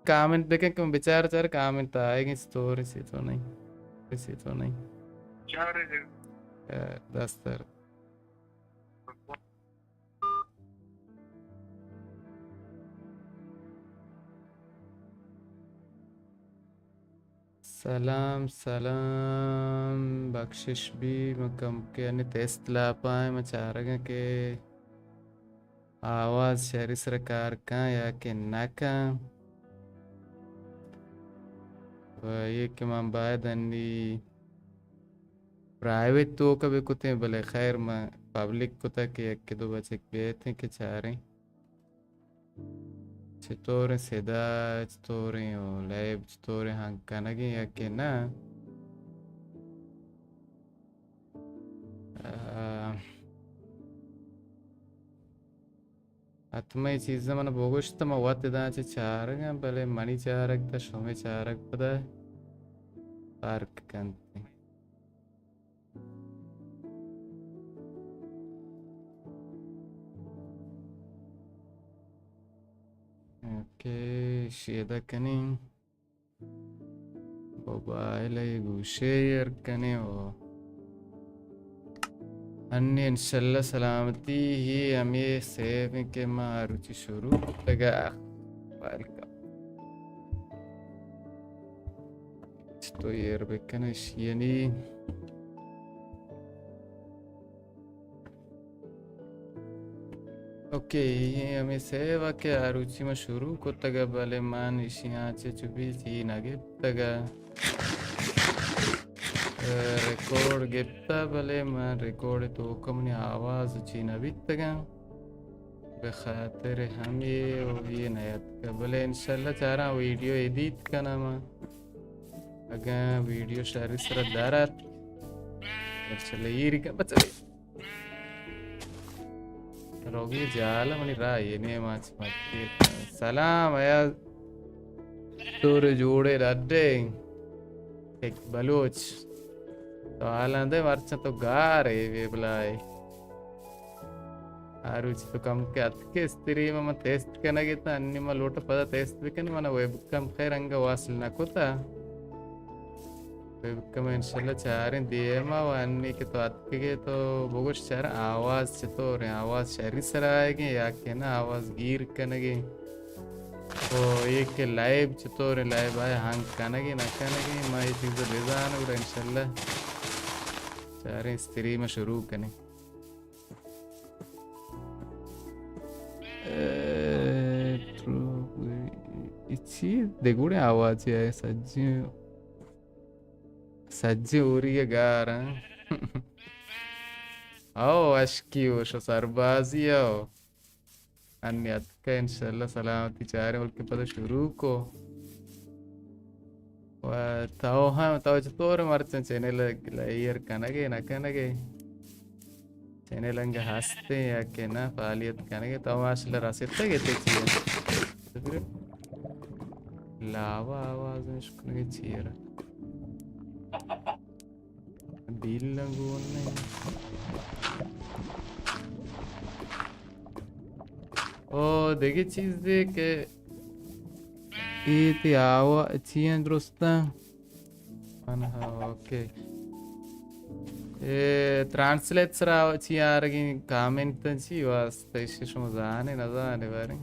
کامنٹ بکن کہ من بچار چار کامنٹ آئے گی، چطور، چطور نہیں، چطور نہیں۔ چار ہے۔ اے، دستر۔ سلام، سلام، بخشش بی، من کمکے انی تست لاپائیں، من چارگاں کہ آواز شری سر کار کن یا کہ نہ کن۔ و یہ کہ من باید انی پرائیویٹ توک بکتیں، بلے خیر من پبلک کتا کہ یک دو بچک بیتیں کہ چاریں۔ چطوریں صدا، چطوریں او لیب، چطوریں ہنگ کنگیں یا کہ نہ؟ آ، حتما اے چیز من بگوشت، من وت داں چہ چارگاں، بلے منی چارگ تا شمے چارگ پدا فرق کنت۔ اوکے، شیدہ کنیں۔ موبائل ء گوشے ایر کنیں و انی انشاءاللہ سلامتی ہی ہمے سیو ایں کہ ما روچی شروع کتگا۔ ویلکم۔ چتو ایر بکنش یعنی۔ اوکے، اے ہمے سیو ء کہ آ روچی ما شروع کتگ ء، بلے من ایشی ء چہ چو بی چی نہ گپتگ ء۔ ریکارڈ گپتہ، بلے من ریکارڈ توک منی آواز چی نہ بیتگ ء۔ بہ خاطر ہمے و یہ نیاتک، بلے انشاءاللہ چاراں ویڈیو ایڈیٹ کناں من۔ اگاں ویڈیو شری سر درات، انشاءاللہ ایری کن بچے۔ روگی جال منی راہ یہ نیم آچ متی۔ سلام ایاز، تو جوڑے ڈڈے، ایک بلوچ۔ تو حالاں دے مرچاں تو گار اے بے بلائے۔ آ روچ تو کم کہ اتکے استریم ء من تیست کنگ ء تاں، انی من لوٹ پدا تیست بکن، من ویب کم خیر انگا واصل نہ کتا۔ ویب کم انشاءاللہ چاریں دیما و انی کہ تو اتکگے تو بگوش چار آواز چطور ہیں، آواز شری سر آئے گے یا کہ نہ آواز گیر کنگے۔ تو یہ کہ لائیو چطور ہیں، لائیو آئے ہنگ کنگے نہ کنگے، ما یہ چیز بزان گڑا انشاءاللہ چاریں استریم شروع کنیں۔ اے، پرو-، اے چی دگوڑیں آوازے آئے، سجیں، سجیں اوری ء گار آں۔ او اشکی وش سربازی او۔ انی اتکہ انشاءاللہ سلامتی چاریں، بلکہ پدا شروع کو۔ و تو ہم، تو چطور مرچاں چینل لائر کنگے نہ کنگے؟ چینل انگہ ہستیں یا کہ نہ فعالیت کنگے؟ تو ماشاءاللہ رسیتگ تے چیز۔ لاوا آواز نش کنگے چیر۔ بیل گون نہیں۔ او دگہ چیزے کہ اے تی آوا چی انت درستاں؟ من ہا، اوکے۔ اے ٹرانسلیٹ سرا چی آرگی کامنٹ چی واسطہ ایشی شما زانے نہ زانے باریں۔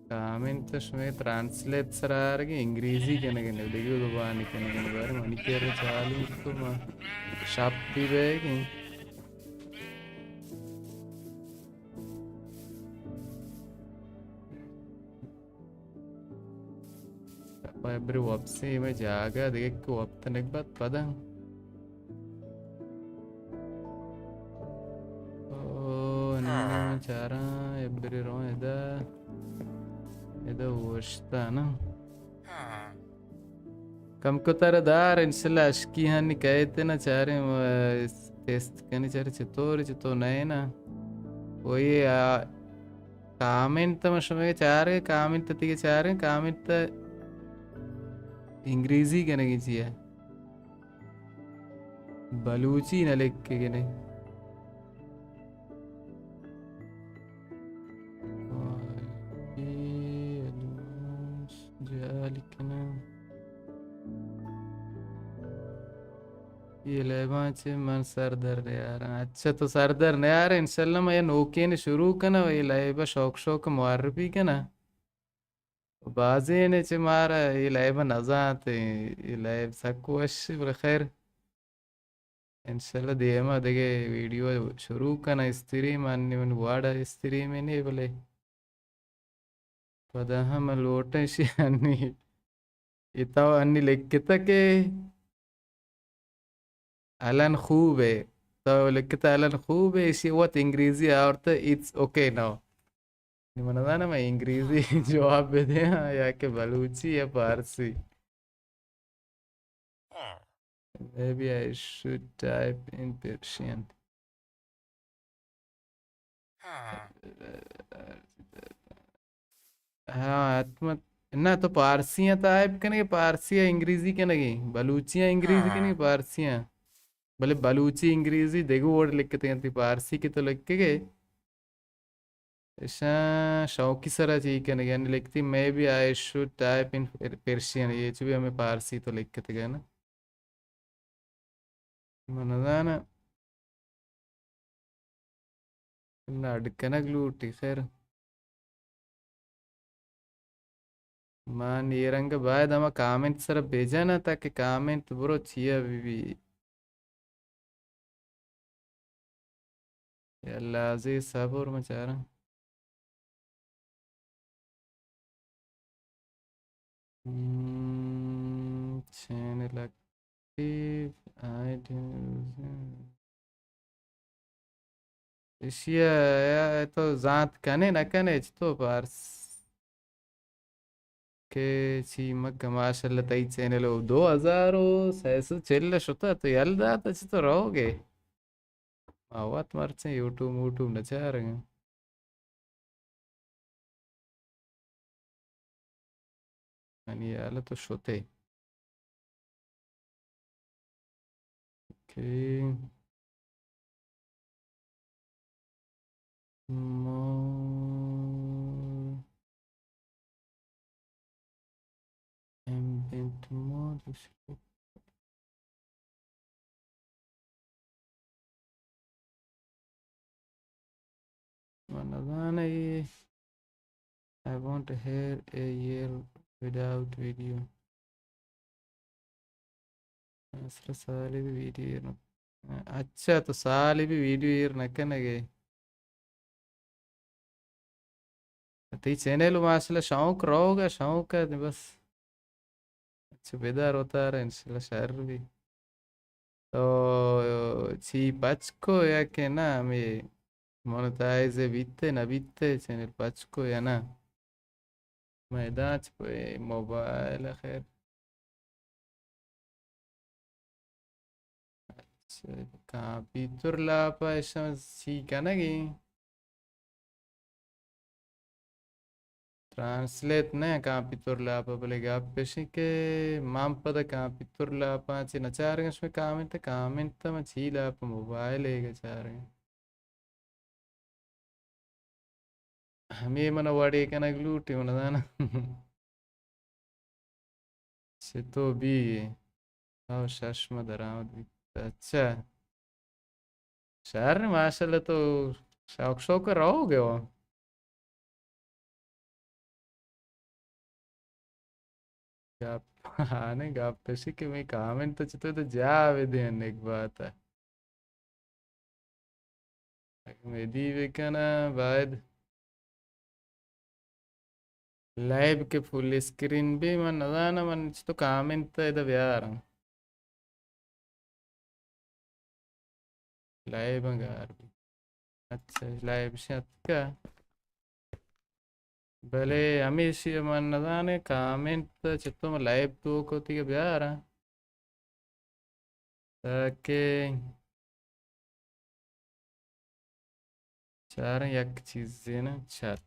کامنٹ شمے ٹرانسلیٹ سرا آرگی انگریزی کنگے نہ دگہ زبانی کنگے نہ باریں منی کیر چالو تو ما شپ بھی بیگیں۔ پہ برے واپسی مئے جاگہ دگہ کہ وپت نگبت پداں۔ او، نی من چاراں، اے برے رو ادا، ادا اوشتا نا۔ کم کتر دار، انشاءاللہ اشکی ہنی کئیت نا چاریں، ٹیسٹ کنی چاریں چطور، چطور نئے نا۔ وہی آ، کامنٹ ما شمے چارے، کامنٹ تیگے چارے، کامنٹ انگریزی کنگی چیا؟ بلوچی نہ لکھگے نے۔ جہلی کناں۔ اے لیباں چہ من سر در نیاراں۔ اچھا، تو سر در نیارے، انشاءاللہ من اے نوکین شروع کناں، اے لیب شوق شوق معرفی کناں۔ بازینے چہ مارا اے لیب نزانت، اے لیب سک وش، بلے خیر۔ انشاءاللہ دیما دگہ ویڈیو شروع کناں، استریم انی من وڑا استریم نے، بلے پدا ہم لوٹاں اشی انی، اے تو انی لکھتا کہ الان خوبے، تو لکھتا الان خوبے، اشی وت انگریزی آورتا، it's okay now۔ نی من نزاناں من انگریزی جواب بدیاں یا کہ بلوچی یا پارسی۔ Maybe I should type in Persian. ہاں، حتمت۔ نہ، تو پارسی ءَ ٹائپ کنگے، پارسی ءَ انگریزی کنگے، بلوچی ءَ انگریزی کنگے، پارسی ءَ۔ بلے بلوچی انگریزی دگہ وڑ لکھتے ہیں، تئی پارسی کہ تو لکھگے۔ اشاں شوقی سرا چی کنگے، یعنی لکھتی، maybe I should type in Persian، اے چو بھی ہمیں پارسی تو لکھتگے نا۔ من نزاناں۔ نہ اڈ کنگ لوٹی، خیر۔ من اے رنگ باید ہما کامنت سرا بجناں تاکہ کامنت برو چیا بی بی۔ یا اللہ عزیز صبر، من چاراں۔ ہم، چینل ایکٹیو، آئی ڈی۔ اشی ءَ تو زانت کنے نہ کنے، چتو پارس کہ چی مکہ، ماشاءاللہ تئی چینل ءَ دو ہزار و سئے سد چل شتا، تو یل داتا، چتو روگے؟ ما وت مرچیں یوٹیوب موٹیوب نہ چارگاں۔ منی ہیال ءَ تو شتے۔ اوکے۔ مور ایمبینٹ مور۔ من نزاناں اے۔ I won't hear a year without video. اصل سالے بھی ویڈیو ایر نہ۔ اچھا، تو سالے بھی ویڈیو ایر نہ کنگے۔ تئی چینل ماشاءاللہ شوق روگ ءَ، شوق ءَ بس۔ اچھا، بدار وتارا، انشاءاللہ شر بی۔ تو چی پچ کو یا کہ نہ، ہمے مونتائز بیتے نہ بیتے، چینل پچ کو یا نہ؟ من ادا چ پہ موبائل خیر۔ اچھا، کمپیوتر لاپ ءَ اشاں چی کنگی؟ ٹرانسلیٹ نہ، کمپیوتر لاپ ءَ، بلے گپ اش انت کہ من پدا کمپیوتر لاپاں چہ نہ چارگاں شمئے کامنت، کامنت من چی لاپ، موبائل ءَ چارگاں۔ ہمے من وڑے کنگ لوٹی، من زاناں۔ چتو بی؟ او، شش ماہ درآمد بیت۔ اچھا۔ شر، ماشاءاللہ تو شوق شوق روگ ءَ ہو۔ گپ، آنے گپ اشی کہ میں کامنت تو چتو تو جا بدین ایک بات ہے۔ اگہ مدی بکناں، باید لائیو کہ فل اسکرین بی، من نزاناں، من چتو کامنت ادا بیاراں۔ لائیو گار بی۔ اچھا، لائیو شتکا۔ بلے ہمیشی من نزاناں کامنت چتو من لائیو تو کو تیگا بیاراں۔ تاکہ چاریں یک چیزے نا چت۔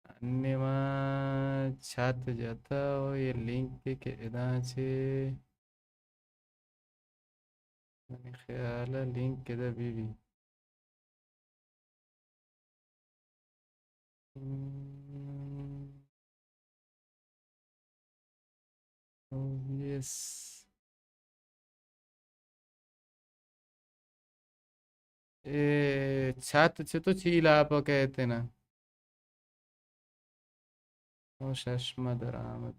انی ما چت جتا و یہ لنک کہ ادا چے منی خیال ءَ لنک ادا بی بی۔ بس۔ اے چھت چتو چی لاپ ءَ کئیت نا؟ او ششمہ درآمد۔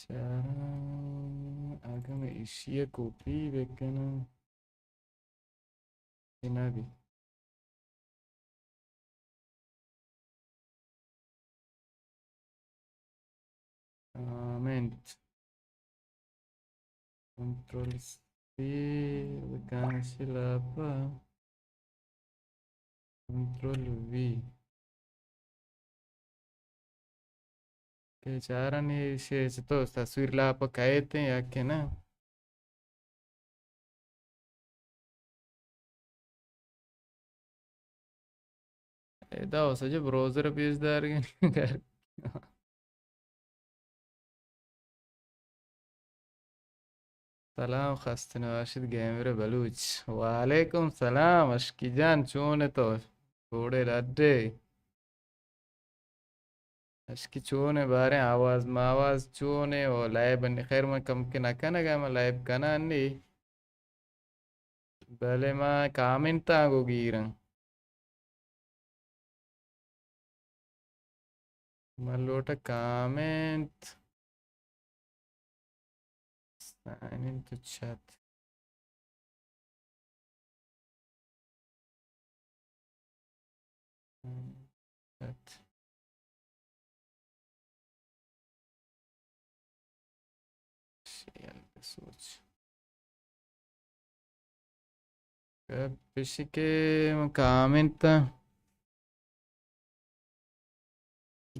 چاراں، اگاں من ایشی ءَ کاپی بکناں، کہ نہ بی۔ کامنٹ۔ کنٹرول سی، بکن شلاپا۔ Control we. کہ چارانی شے چتو تصویر لاپ کئیت یا کہ نہ؟ ادا سجے براؤزر پیش دارگیں۔ سلام، خستے نباشیت گیمر بلوچ۔ وعلیکم سلام اشکی جان، چون ئے تو؟ گوڑے لڈے۔ اشکی چون ئے باریں آواز ماواز چون ئے؟ او لائب انی خیر من کم کہ نہ کنگا، من لائب کناں انی۔ بلے ما کامنتاں گوں گیراں۔ من لوٹاں کامنت۔ سائن ان تو چت۔ چت۔ شیل بسوچ۔ گپ ایشی کہ من کامنت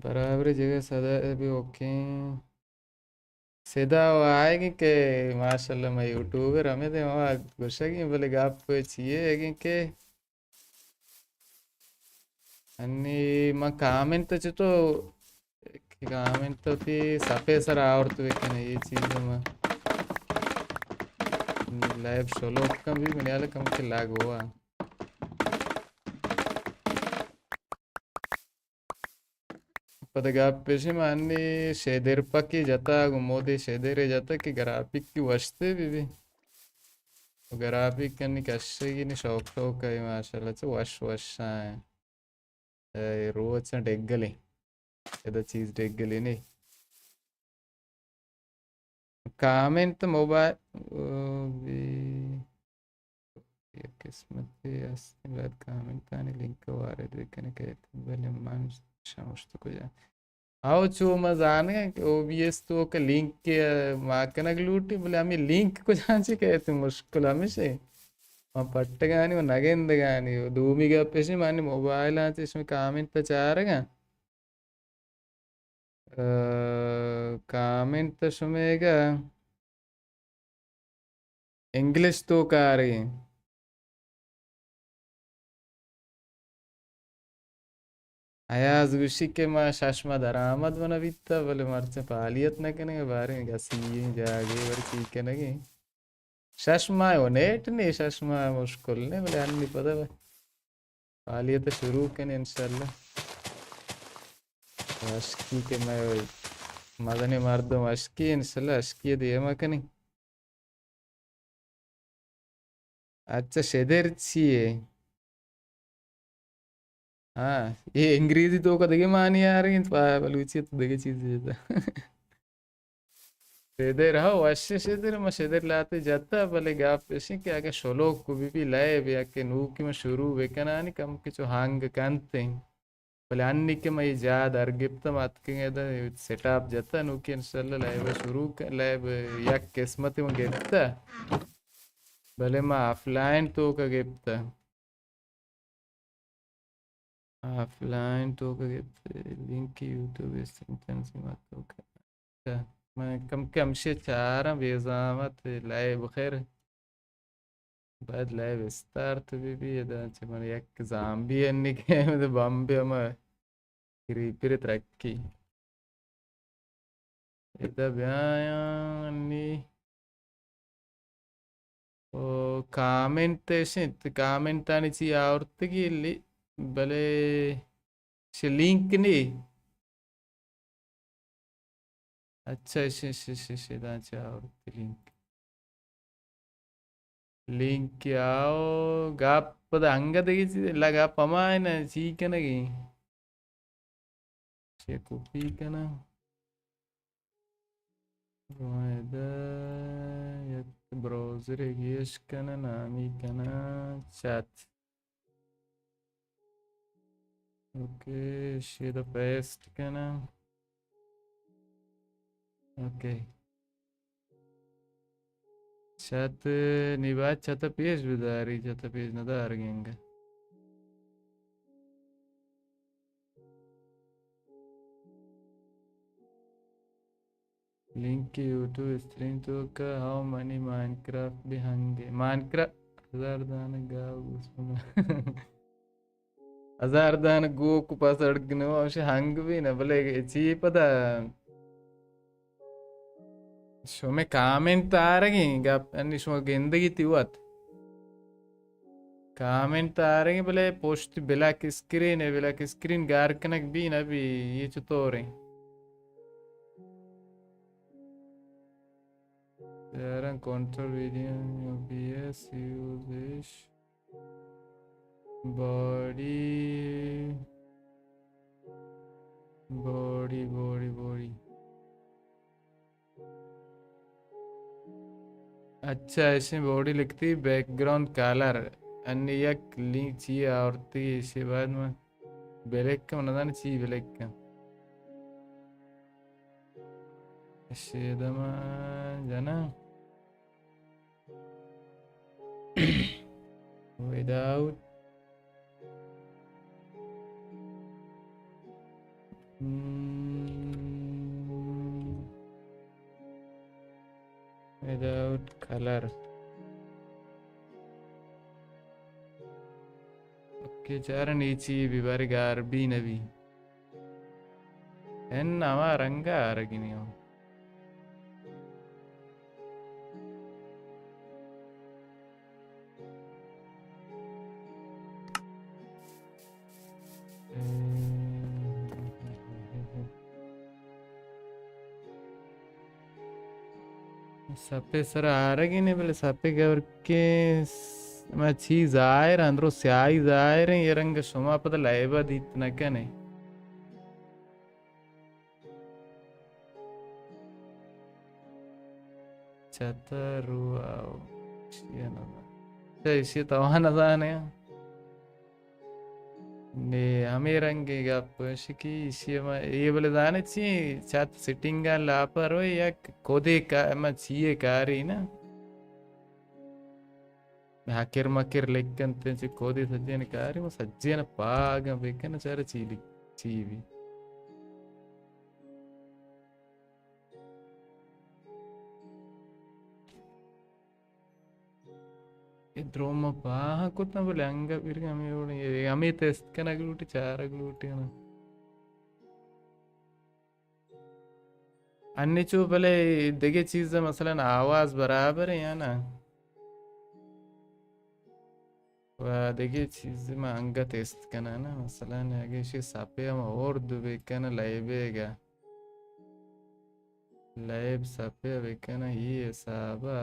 برابر جگہ صدا بھی اوکے۔ صدا و آئیگی کہ ماشاءاللہ میں یوٹیوبر ہمیں دے ما گوشگی، بلے گپ چیے ہے کہ انی من کامنت چتو، کامنت وتی سپے سر آورت بکنے، اے چیز من لائب شلوک کم بھی منی حال کم کہ لگ ہوا۔ پدا گپ پیشی من انی شیدر پکی جتا، گوں مودے شیدر جتا کہ گرافک کی وشتے بی بی۔ گرافک کنی کشگی نی شوق شوق ہے ماشاءاللہ، چہ وش وش ہیں۔ اے روچ ڈگلیں۔ ادا چیز ڈگلیں نی۔ کامنت موبائل، او بی، یک قسمتے است، باید کامنتانی لینک وارد بکنے کئیت، بلے من شمشت کجا۔ او چو ما زانگاں کہ او بی ایس تو کہ لینک ما کنگ لوٹی، بلے ہمیں لینک کجا چی کئیت، مشکل ہمیش ہے۔ ما پٹگانی و نگندگانی، دومی گپ ایشی منی موبائل آں چی شمی کامنت چارگاں۔ ء، کامنت شمیگا انگلش تو کاریں۔ ایاز گوشی کہ ما شش ماہ درآمد منا بیتا، بلے مرچاں فعالیت نہ کنگے، باریں گسی جاگے ورچی کنگے۔ شش ماہ و نیٹ نے، شش ماہ مشکل نے، بلے انی پدا فعالیت شروع کنیں انشاءاللہ۔ اشکی کہ مئے مزنیں مردم اشکی، انشاءاللہ اشکی دیما کنیں۔ اچھا، شدر چی ہے؟ ہاں، اے انگریزی توکا دگہ معنی آ رہی ہیں، بلوچی تو دگہ چیز جتا۔ شدر، ہو، وش شدر، ما شدر لاتے جتا، بلے گپ اشیں کہ اگہ شلوک کو بی بی لائب یا کہ نوکی ما شروع بکنانی کم کہ چو ہنگ کنتیں۔ بلے انی کہ ما یہ جا در گپتم اتکیں ادا سیٹ اپ جتا، نوکی انشاءاللہ لائب شروع ک-، لائب یک قسمت ما گپتا۔ بلے ما آف لائن توکا گپتا۔ آف لائن توکا گپت، لینک یوٹیوب استریم تنظیمات توکا۔ اچھا، من کم کم شے چاراں بے زحمت لائب خیر۔ باید لائب استارت بی بی، ادا چہ من یک زامبی انی کہ بمبے ہما کریپر ترکی۔ ادا بیایاں انی۔ او کامنت اش انت، کامنتانی چی آورتگی لی-، بلے چہ لینک نی۔ اچھا، شے، شے، شے، شے، داں چہ آورتی لینک۔ لینک آؤ، گپ پدا انگت دگہ چیز، لا گپ ہما ہے نا، چی کنگی؟ چے کپی کناں؟ ادا یک براؤزر گیش کناں، نامی کناں چت۔ اوکے، شیدا پیسٹ کناں۔ اوکے۔ چت نی باید چت پیش بداری، چت پیش ندارگیں انگا۔ لینک یوٹیوب اسٹریم تو کا ہاؤ منی مائنکرافٹ بھی ہنگے۔ مائنکرافٹ ہزار دانہ گاو گوسپنا۔ ہزار دانہ گوک پس اڑگنو، اوش ہنگ بھی نہ، بلے چی پدا شمے کامنٹ آرگیں گپ، انی شما گندگی تی وت۔ کامنٹ آرگیں، بلے پشت بلیک اسکرین ہے، بلیک اسکرین گار کنگ بی نہ بی، یہ چطور ہیں؟ یاراں control video U B S یوزش۔ Body, body, body, body. اچھا، ایشیں باڈی لکھتی بیک گراؤنڈ کلر۔ انی یک لینک چی آورتی، ایشی بعد من بلیک کم، نہ زاناں چی بلیک کم۔ ایشی دما جناں۔ Without، hmm، without color۔ Okay, چارن اے چی بی، بارے گار بی نہ بی۔ ان ہما رنگ آرگی نی ہوں۔ سپے سر آرگی نے، بلے سپے گور کے س-، ما چی ظاہر، اندرو سیاہی ظاہر ہیں، یہ رنگ شما پتہ لائبہ دیت نہ کنے۔ چتر رو آؤ، چی نہ زان۔ چہ ایشی تو نہ زانے۔ نے ہمے رنگیں گپ اش کہ ایشی ما اے بلے زانے چی چت سیٹنگاں لاپر ہوئے یک کدے کا-، ما چیے کاری نا۔ ہکر مکر لکھنت چی کدے سجین کاری، ما سجین پاگاں بکن چارے چی لکھ-، چی بی۔ اے درو ما پاہاں کتاں، بلے انگا بیرگا ہمے وڑیں، اے ہمے تست کنگ لوٹی، چارگ لوٹی نا۔ انی چو بلے دگہ چیز، مثلاً آواز برابر ہے یا نا؟ و دگہ چیز ما انگت است کناں نا، مثلاً اگہ ایشی سپے ہم اردو بکن لائبے گا، لائب سپے بکن ای حسابا،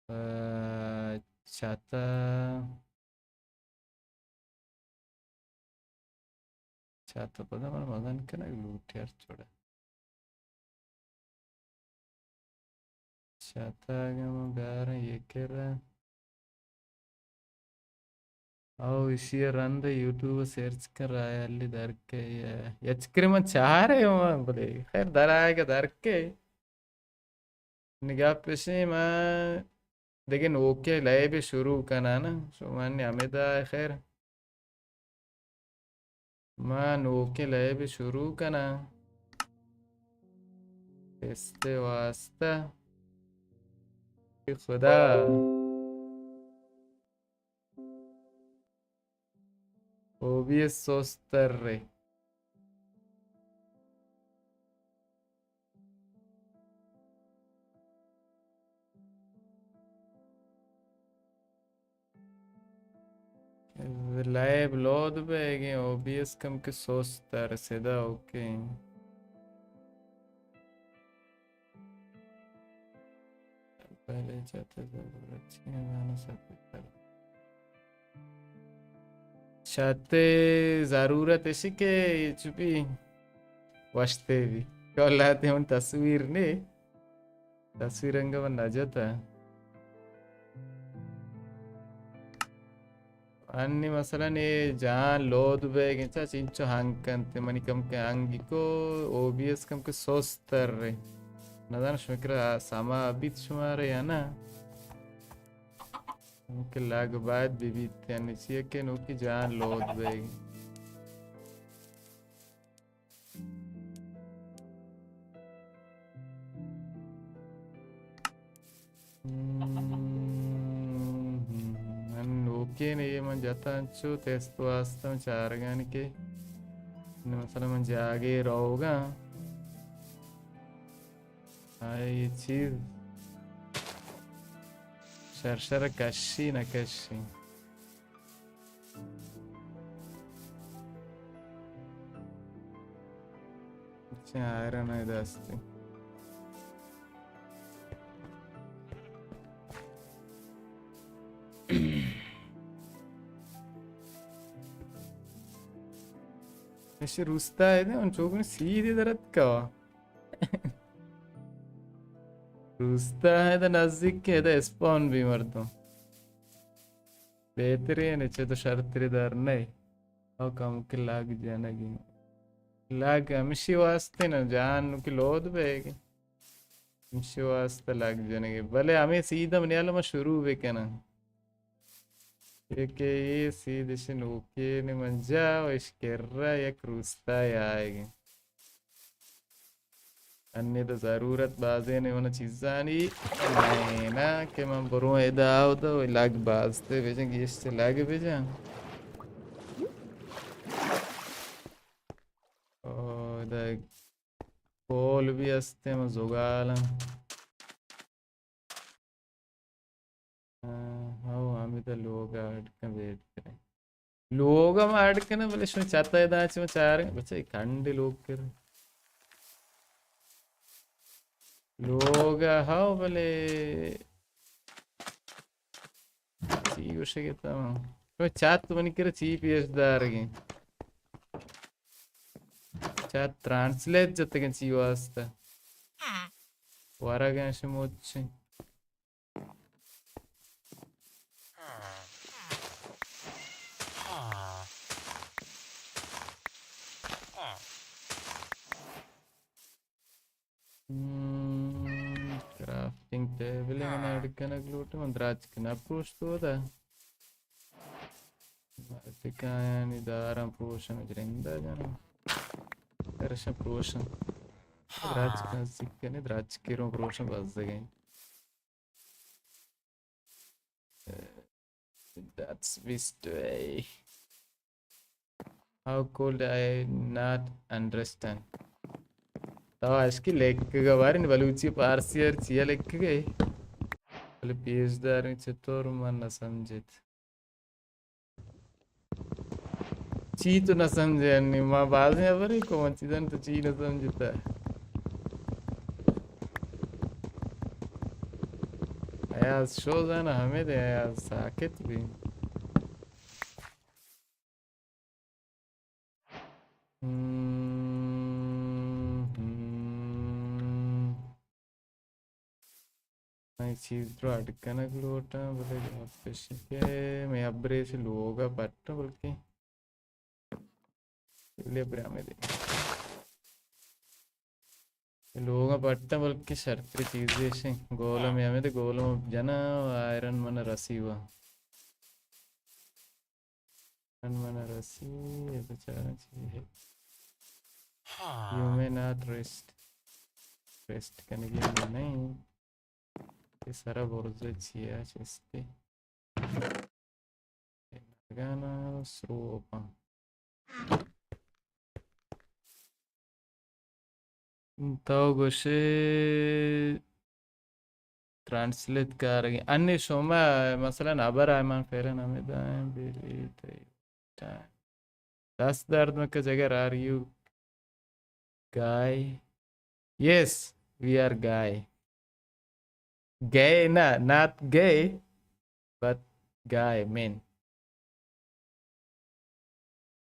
و چتا، چتا پدا من مزن کنگ لوٹی ہر چوڑا۔ چتا اگہ ما بیاریں یہ کرا۔ او ایشی ء رند یوٹیوب ء سرچ کن، راہ حلی در کئے۔ اچ کرے من چارے ہوں، بلے خیر در آئیگا در کئے۔ نگاہ پشیں ما دگہ نوکیں لائب شروع کناں نا۔ شما نی ہمدا خیر۔ ما نوکیں لائب شروع کناں۔ تست واسطہ۔ اے خدا۔ او بی ایس سوستر رے۔ لائیو لود بیگیں، او بی ایس کم کہ سست تر، سدا اوکے۔ پہلے چاتے ضرورت چی ہے، مانا سب کر۔ چاتے ضرورت اسی کہ چپی وشتے بھی۔ کلاتے ہم تصویر نے۔ تصویر انگہ من نہ جتا۔ انی مثلاً اے جان لود بیگ انت، چا چنچو ہنگ کنت، منی کم کہ ہنگی کو، او بی ایس کم کہ سست تر رے۔ نہ زاناں شما کرا سما بیت شمارا یا نہ؟ کم کہ لگ باید بہ بیت، یعنی چیئے کہ نوکی جان لود بیگ۔ من نوکین اے من جتا انچو تست واسطہ من چارگانی کہ نی مثلاً من جاگے روگاں۔ آئی چیز شر شر کشی نہ کشی۔ چہ آئرن ء دستی۔ ایشی روستا ہے دے، ان چوکن سیدھے درت کا۔ روستا ہے تو نزدیک کے ہے تو اسپون بھی مردم۔ بہترین ہے، چہ تو شرتری دار نہیں۔ او کم کہ لگ جنگی۔ لگ ہمشی واسطے نا جان کہ لود بیگ۔ ہمشی واسطے لگ جنگی۔ بلے ہمیں سیدھا منی حال ما شروع بکناں۔ کہ اے سیدھ اش نوکین منجا و اش کرا یک روستائے آئیگیں۔ انی تو ضرورت بازین من چیزانی نینا کہ من بروں ادا اودا و لگ بازتے بجن، گیشت لگ بجن۔ او ادا پول بھی ہستے من زگالاں۔ ہاں، ہاں، ہمیں تو لوگ اڈ کن بیت کریں۔ لوگ ہم اڈ کن، بلے شما چاتا ہے داں چما چاریں، بچہ، کنڈ لوگ کر۔ لوگ ہاو، بلے چی گوشے کہ تمام۔ شما چات منی کرا چی پیش دارگیں؟ چات ٹرانسلیٹ جتگیں چی واسطہ؟ ورگیں شموچیں۔ ہم، کرافٹنگ ٹیبل من ایڈ کنگ لوٹاں، من دراج کنا پروش تو دا۔ تکایانی داراں پروشن جرندہ جانا۔ کرشن پروشن۔ دراج کنا سکنے، دراج کروں پروشن بزگیں۔ That's best way. How could I not understand? تو اشکی لکھگا بارین بلوچی پارسی ہر چیا لکھگے۔ بلے پیش داریں چطور من نہ سمجھت۔ چی تو نہ سمجھے انی؟ ما بازیں خبرے کو من چیزن تو چی نہ سمجھتا۔ ایاز شو زانا ہمیں دے، ایاز ساکت بھی۔ ہم، ہم۔ من چیز رو اڈ کنگ لوٹاں، بلے گپ اش کہ میں ابرے چہ لوگا پٹاں، بلکیں بلے ابرے ہمیں دے۔ لوگا پٹاں، بلکیں شرتری چیز ایشیں۔ گولم ہمیں دے، گولم جنا آئرن من رسی وا۔ من، من رسی، یہ بیچارہ چی ہے؟ You may not rest. Rest کنگی من نہیں۔ یہ سارا برزے چی ہے، چستی۔ گانا سروپا۔ تو گوشے ٹرانسلیٹ کارگی۔ انی شما مثلاً ابر آئے من فعلاً ہمیں دائیں بلی تئی۔ time. دست درد مکن جگر، are you guy? Yes, we are guy. Gay, no, not gay, but guy, men.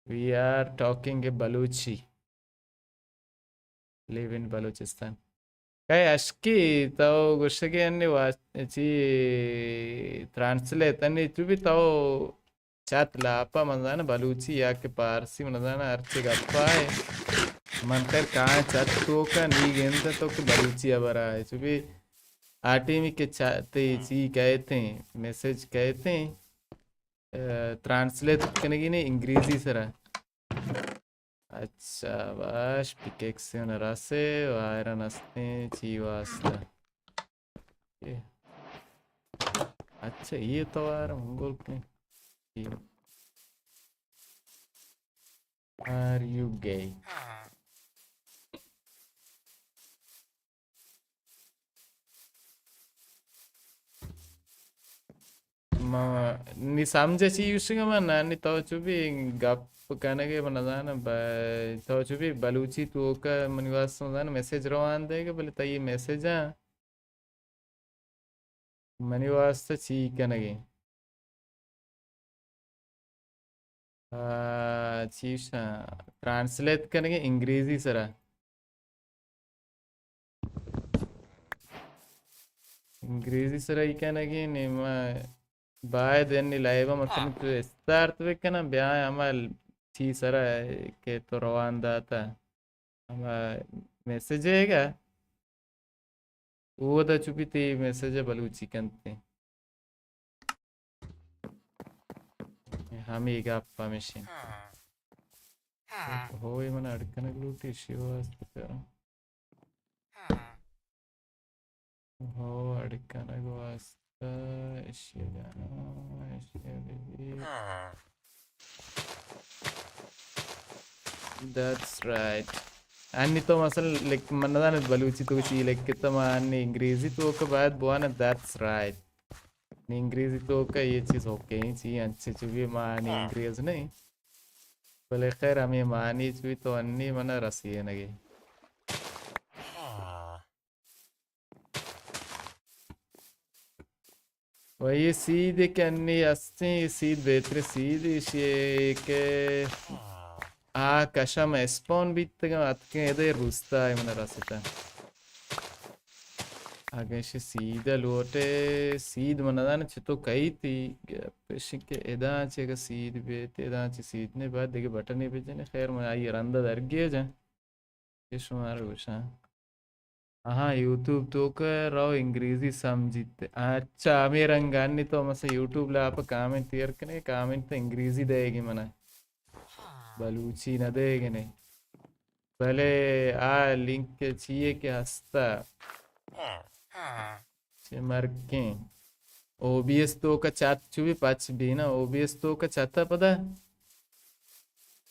We are talking a Balochi. Live in Balochistan. کئے اشکی تو گوشگے انی وا-، چی ٹرانسلیٹ انی چو بی تو چت لاپا من زاناں بلوچی یا کہ پارسی من زاناں ہرچی گپا ئے۔ من خیر کاں چت توکا نی گنداں تو کہ بلوچی ہبرا ئے۔ چو بی آ ٹیمی کہ چا-، تئی چی کئیت ایں، میسج کئیت ایں، اے، ٹرانسلیٹ کنگی نے انگریزی سرا۔ اچھا، باش، پک ایکس من راسے، آئرن استیں، چی واسطہ؟ اے۔ اچھا، یہ توار منگول کن۔ Are you gay? ما نی سمجھ چی یوشگ من نی تو چو بی گپ کنگے من نزاناں ب-، تو چو بی بلوچی توکا منی واسطہ من زاناں میسج روان دیگے بلے تئی میسجاں منی واسطہ چی کنگے؟ آ، چیشاں ٹرانسلیٹ کنگے انگریزی سرا۔ انگریزی سرا ای کنگے نی ما باید انی لائیو مثلاً تو اسٹارٹ بکناں، بیاں ہما چی سرا کہ تو روان داتا۔ ہما میسج ئیگا اودا چو بی تئی میسج بلوچی کنت۔ ہمے گپ ہمیش انت۔ ہو، اے من اڈ کنگ لوٹی، اشی واسطہ کراں۔ ہو، اڈ کنگ واسطہ اشی جانا، اشی بی۔ That's right. انی تو مثلاً لکھ، من نزانت بلوچی تو چی لکھتا، ما انی انگریزی توکا باید بوانا، that's right. نی انگریزی توکا یہ چیز اوکے، چی انچے چو بی ما نی انگریز نہیں۔ بلے خیر ہمے معنی چو بی تو انی منا رسینگے۔ و یہ سیدے کہ انی استیں، یہ سید بہترین سید ایشی کہ آ کشم اسپون بیتگاں، اتکیں ادے روستا ای من رستا۔ اگہ ایشی سید لوٹے، سید من نزاناں چتو کئیتی، گپ ایشی کہ ادا چہ اگہ سید بیت، ادا چہ سید نے بعد دگہ بٹنے بجنے۔ خیر من آئی رندا درگیجاں۔ کہ شمارا گوشاں۔ آہاں، یوٹیوب توکا رو انگریزی سمجھیت۔ اچھا، ہمے رنگ انی تو مثلاً یوٹیوب لاپ کامنٹ تیار کنے، کامنٹ تو انگریزی دئیگی منا۔ بلوچی نہ دئیگی نے۔ بلے آ لنک چیے کہ ہستا۔ چہ مرکیں۔ او بی ایس توکا چت چو بی پچ بینا، او بی ایس توکا چتا پدا۔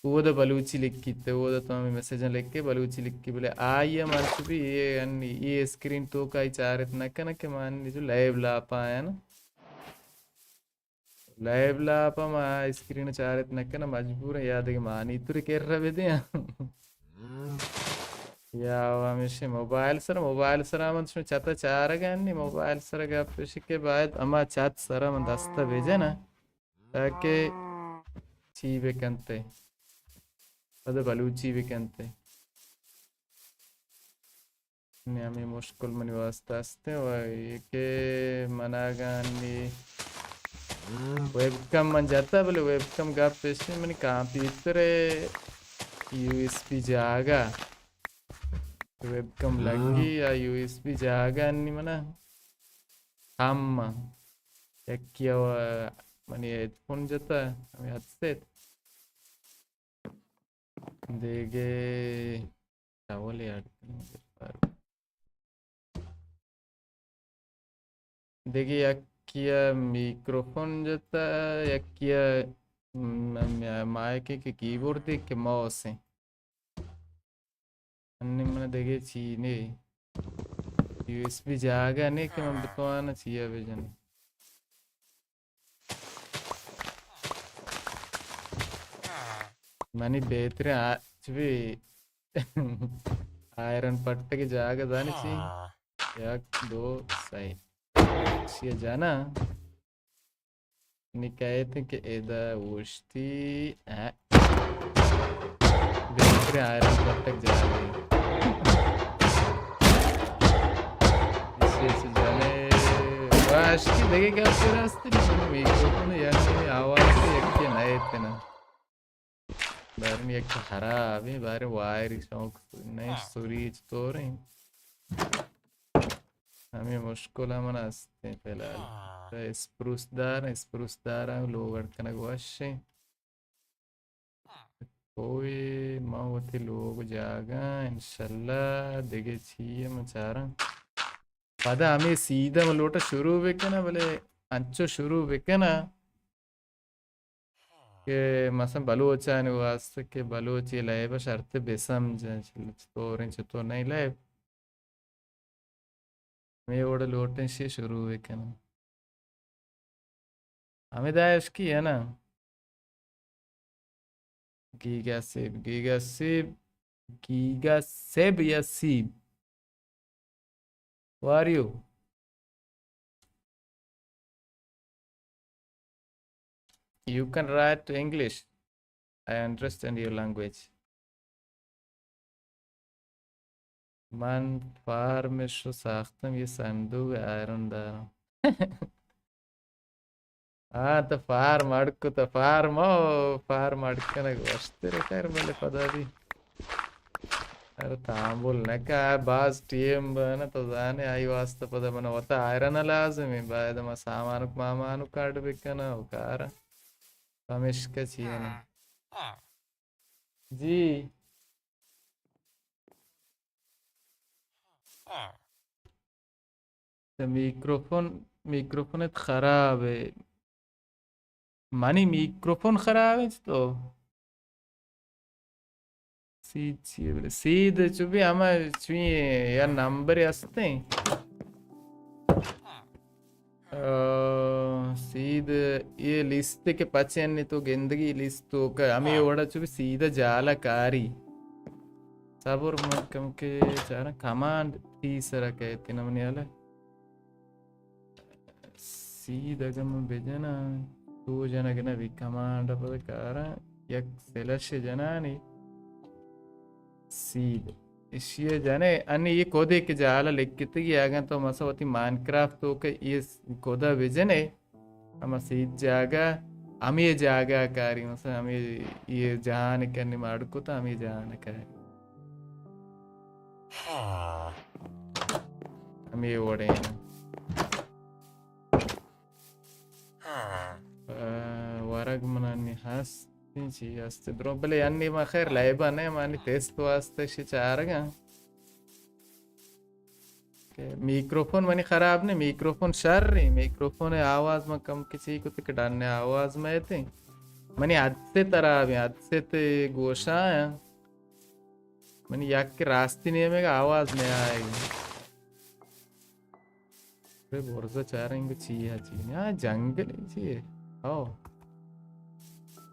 اودا بلوچی لکھیت، اودا تو ہمے میسجاں لکھے، بلوچی لکھی، بلے آئی ء من چو بی اے انی، اے اسکرین توکا آئی چارت نہ کناں کہ من جو لائیو لاپ آیاں۔ لائیو لاپ ء ما اسکرین چارت نہ کناں، مجبور آں یا دگہ مانی تر کرا بدیاں۔ یا ہمیشہ موبائل سر، موبائل سر من شما چتا چارگ انی، موبائل سر گپ اش کہ باید اما چت سر من دست بجناں تاکہ چی بکنتے، پد بلوچی بکنتے۔ نی ہمے مشکل منی واسطہ است و اے کہ منا گانی ویب کم من جتا، بلے ویب کم گپ پیش منی کمپیوٹر یو ایس بی جاگہ، ویب کم لگی یا یو ایس بی جاگہ انی منا کم یکی و منی ہیڈ فون جتا ہمے ہدسیت۔ دیگہ اولی اڈ کنیں۔ دیگہ یکی ء میکروفون جتا، یکی ء م-، م-، مائک کہ کیبورڈ کہ ماؤس ہیں۔ انی من دگہ چی نے، یو ایس بی جاگہ نے کہ من بتوانا چیا بجنی۔ منی بہترین آ-، چبی آئرن پٹگ جاگہ زانی چی؟ یک، دو، سئے۔ چی جانا؟ نی کہتے کہ ادا اوشتی، آ، بہترین آئرن پٹگ جاگہ۔ اسی، اسی جانے، واشتی دگہ گپ راستی، میکروفون یعنی آواز یکی نہ اتنا۔ باریں یک خراب ایں، باریں وائر شوق نہیں، سوری چطور ایں؟ ہمے مشکل ہم است ایں فی الحال۔ تو اسپروس دار، اسپروس دار لوگ اڑ کنگ وش ایں۔ کوئی ما وتی لوگ جاگہ انشاءاللہ دگہ چی ایں من چاراں۔ پدا ہمے سیدھا من لوٹا شروع بکناں، بلے انچو شروع بکناں کہ مثلاً بلوچانی واسطہ کہ بلوچی لیب ءَ شرط بہ سمجھاں، چطور ایں، چطور نہ ایں لیب۔ ہمے وڑ لوٹیں شی شروع بکناں۔ ہمے دائش کی ہے نا؟ گیگا سیب، گیگا سیب، گیگا سیب یا سیب؟ Who are you? You can write to English. I understand your language. من فارمش ساختم، یہ صندوق آئرن دارم۔ ہاں، تو فارم اڑ کت، فارم او، فارم اڑ کنگ وشتر، خیر، بلے پدا دی۔ ارے تامبول نہ کا، باز ٹیم بنا، تو زانے آئی واسطہ پدا من وتا آئرن لازم ایں، باید ما سامانک مامانک اڈ بکناں و کاراں۔ پمیشکا چی انا؟ جی۔ تو میکروفون، میکروفونت خراب ایں۔ منی میکروفون خراب ایں تو؟ سید چی ایں بلے؟ سید چو بی ہما چوی یا نمبر است ایں۔ آ، سید یہ لیست کہ پچے انی تو گندگی لیست تو کہ ہمے وڑا چو بی سید جالا کاری۔ صبر من کم کہ چارا کمانڈ تی سرا کہتے نا منی حالا۔ سید اگہ من بجناں، دو جنگ نہ بی، کمانڈ پد کاراں، یک سلش جنانی سید۔ اشی جنے، انی یہ کودے کہ جالا لکھتگی، اگاں تو مثلاً وتی مائنکرافٹ تو کہ یہ کدا بجنے، ہما سید جاگہ، ہمے جاگہ کاری، مثلاً ہمے یہ جہان کنی ماڑ کتا، ہمے جہان کاری۔ ہمے وڑیں۔ آ، ورگ منانی ہست، چی ہست درو، بلے انی ما خیر لائبا نہ، مانی ٹیسٹ واسطہ شی چارگاں۔ کہ میکروفون منی خراب نہ، میکروفون شر ایں، میکروفون آواز من کم کچی کت کہ ڈن آواز میتیں۔ منی ہدست خراب ایں، ہدست گوشاں۔ منی یک راستی نیمگ آواز نہ آئے۔ بے برزا چاریں گو چی ہے چی نہیں۔ ہاں، جنگل چی ہے؟ او۔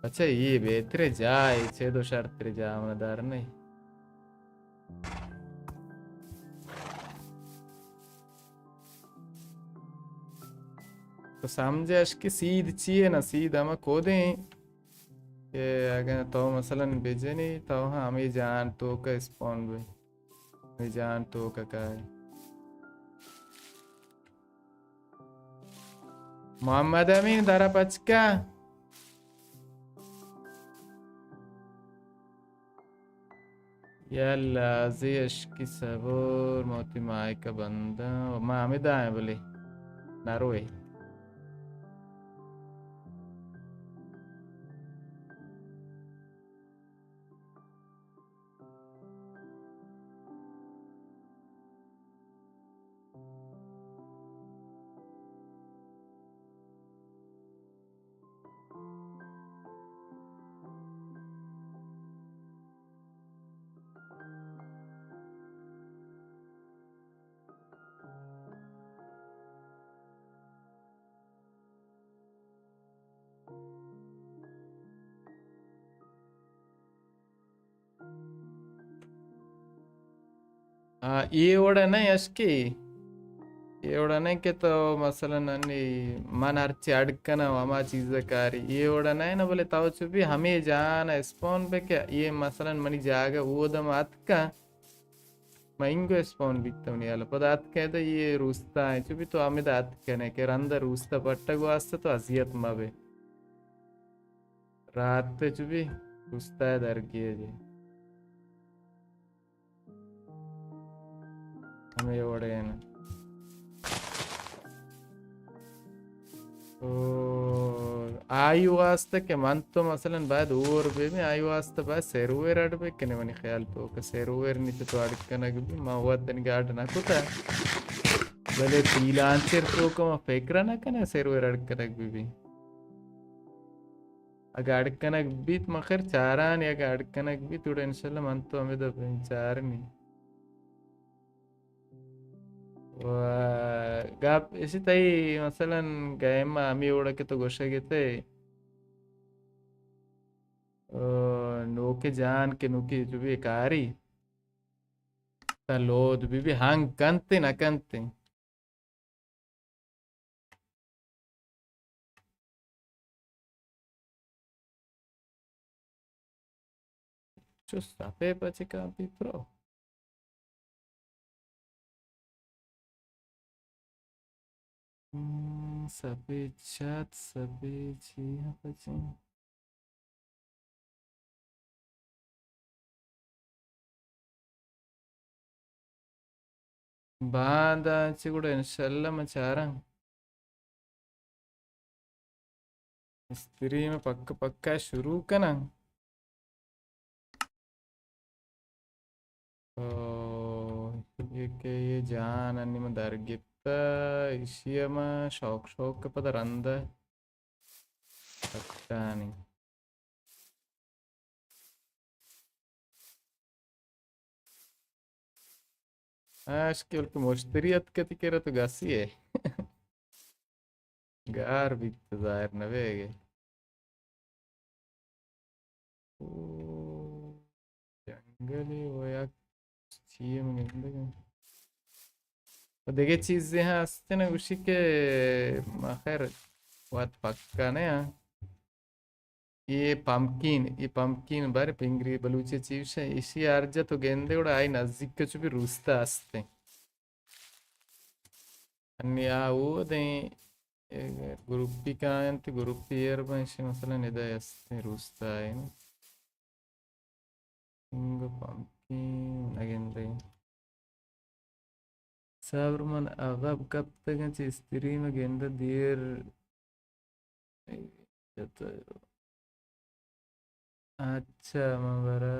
اچھا، یہ بہتر جا ہے، چھ دو شرط جا من دار نہیں۔ تو سمجھش کہ سید چی ہے نا؟ سید ہما کودیں کہ اگر تو مثلاً بجنی، تو ہاں ہمیں جان تو کا اسپون بے۔ ہمیں جان تو کا کائے۔ محمد امین، درا پچکا۔ یا لازی اشکی صبر، موتی مائک بنداں۔ ما ہمیں دائیں بلے۔ نروے۔ آ، اے وڑا نہ اش کہ، اے وڑا نہ کہ تو مثلاً انی من ہرچی اڈ کناں و ہما چیز کاری، اے وڑا نہ نا، بلے تو چو بی ہمے جان اسپون بہ کہ اے مثلاً منی جاگہ اودم اتکا، من انگو اسپون بیتا منی حال، پدا اتکا تو اے روستا ایں، چو بی تو ہمدا اتکنے کہ رند روستا پٹگ واسطہ تو اذیت مبے۔ رات چو بی روستا درگیجے۔ ہمے وڑے نا۔ او، آئی واسطہ کہ من تو مثلاً باید اور بہ بی، آئی واسطہ باید سرور اڈ بہ کنے، منی خیال تو کہ سرور نی تو اڈ کنگ بی، ما وت دن گاڈ نہ کتا۔ بلے فریلانسر تو کہ ما فکر نہ کنے سرور اڈ کنگ بی بی۔ اگہ اڈ کنگ بیت، من خیر چاران، اگہ اڈ کنگ بیت، گڑا انشاءاللہ من تو ہمے دپ چارنی۔ و گپ اسی تئی مثلاً گیم ہمے وڑا کہ تو گوشگ تے، آ، نوکے جان کہ نوکے جو بی کاری، تا لود بی بی ہنگ کنتے نہ کنتے۔ چو سپے پچے کاپی پرو۔ ہم، سپے چات، سپے چی پچے۔ باندا چہ گڑا انشاءاللہ من چاراں استریم پکا پکا شروع کناں۔ او، اے کہ اے جان انی من در گپتا، ایشی ء من شوق شوق ء پدا رند ء پٹانی۔ آ، اشکل کہ مشتری اتکتی کرا تو گسی ہے۔ گار بیت تو ظاہر نہ بیگے۔ او، جنگلی و یک چیئے من گندگا۔ و دگہ چیزے ہاں ہستن گوشی کہ ما خیر وت پکا نہ ہاں۔ اے پمکین، اے پمکین بارے پنگری بلوچی چی گوشے، ایشی ہر جا تو گندے گڑا آئی نزدیک چو بھی روستا ہستیں۔ انی آ اودیں، اے گروپی کاینت، گروپی ایر بنشی مثلاً ادا ہستیں روستا آئین۔ انگو پمکین نگندیں۔ صبر من عقب کپتگاں چہ استریم ء گندہ دیر۔ اچھا، من برا،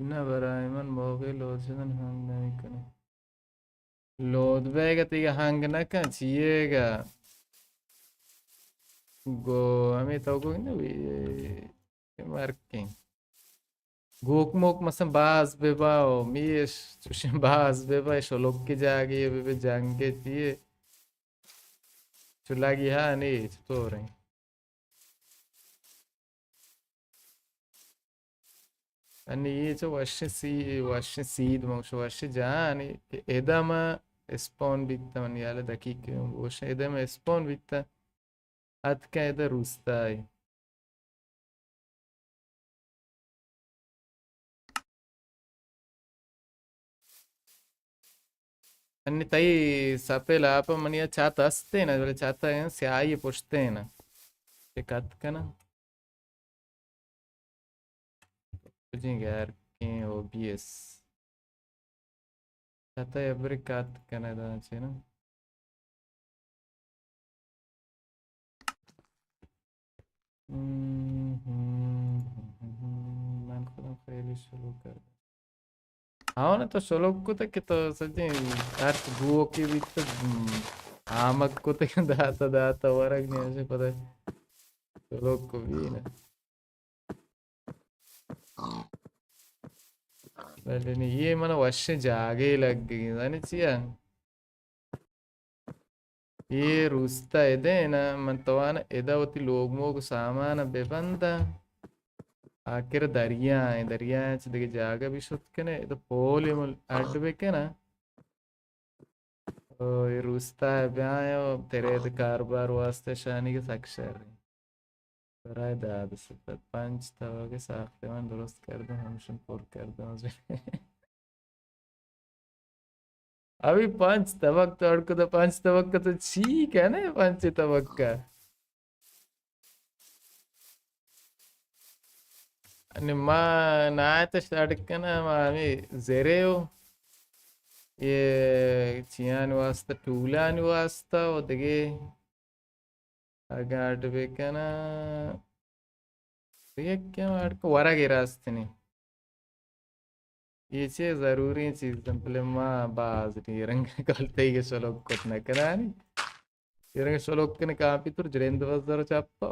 نہ برائے من موقع لوچگن ہنگ نمی کنی۔ لود بیگ ء تیگہ ہنگ نہ کن، چیئے گا؟ گو، ہمیں تو گو نہ بی، مرکیں۔ گوک موک مثلاً باز ببا و میش چوشیں باز ببا، شلوک کے جاگے ببے، جنگ کے چیئے۔ چلاگی ہا نی، چطوریں؟ انی اے چو وشیں سی-، وشیں سید، من گوشاں وشیں جاہانی کہ ادم اسپون بیتا، من یال دقیق گوشاں، ادم اسپون بیتا، اتکا ادا روستائی۔ انی تئی سپے لاپ منی چات ہستے نا، بلے چات سیاہی پشتے نا۔ چیک ات کنا۔ کجیں گار کیں او بی ایس۔ چات ابرے کات کنا دا چے نا۔ من خودم خیلی شلوک کردم۔ ہاں، تو شلوک کتگ کہ تو سجیں ہرچ گوکی بیت، آمک کتگ داتا داتا ورگ نیشے پدا شلوک کو بھی نا۔ بلے نی، یہ من وشیں جاگے لگگی، زانی چیا؟ یہ روستا ادے نا، من توانا ادا وتی لوگ موگ سامان ببنداں۔ آخر دریا ایں، دریا ایں چہ دگہ جاگہ بھی شت کنے، ادا پولے مل اڈ بکنا۔ او اے روستا ءَ بیاں ءُ ترید کاربار واسطہ شانی کہ سک شر اِنت۔ برائے داد ستد پنچ توک ساختمان درست کردن، ہمشن پر کردن۔ ابھی پنچ توک تو اڑ کتہ، پنچ توک تو چی کنے پنچ توک؟ انی ما نایت شڑ کنہ، ما ہمیں زرے ہو، یہ چیان واسطہ، ٹولان واسطہ و دگہ اگاں اڈ بکناں، یکیں اڈ کو ورگ راست نی۔ یہ چے ضروری چیز اِنت، بلے ما باز نی رنگ کلتے کے شلوک کت نہ کنانی۔ یہ رنگ شلوک کنے کامپیوتر جرند بزر چپا۔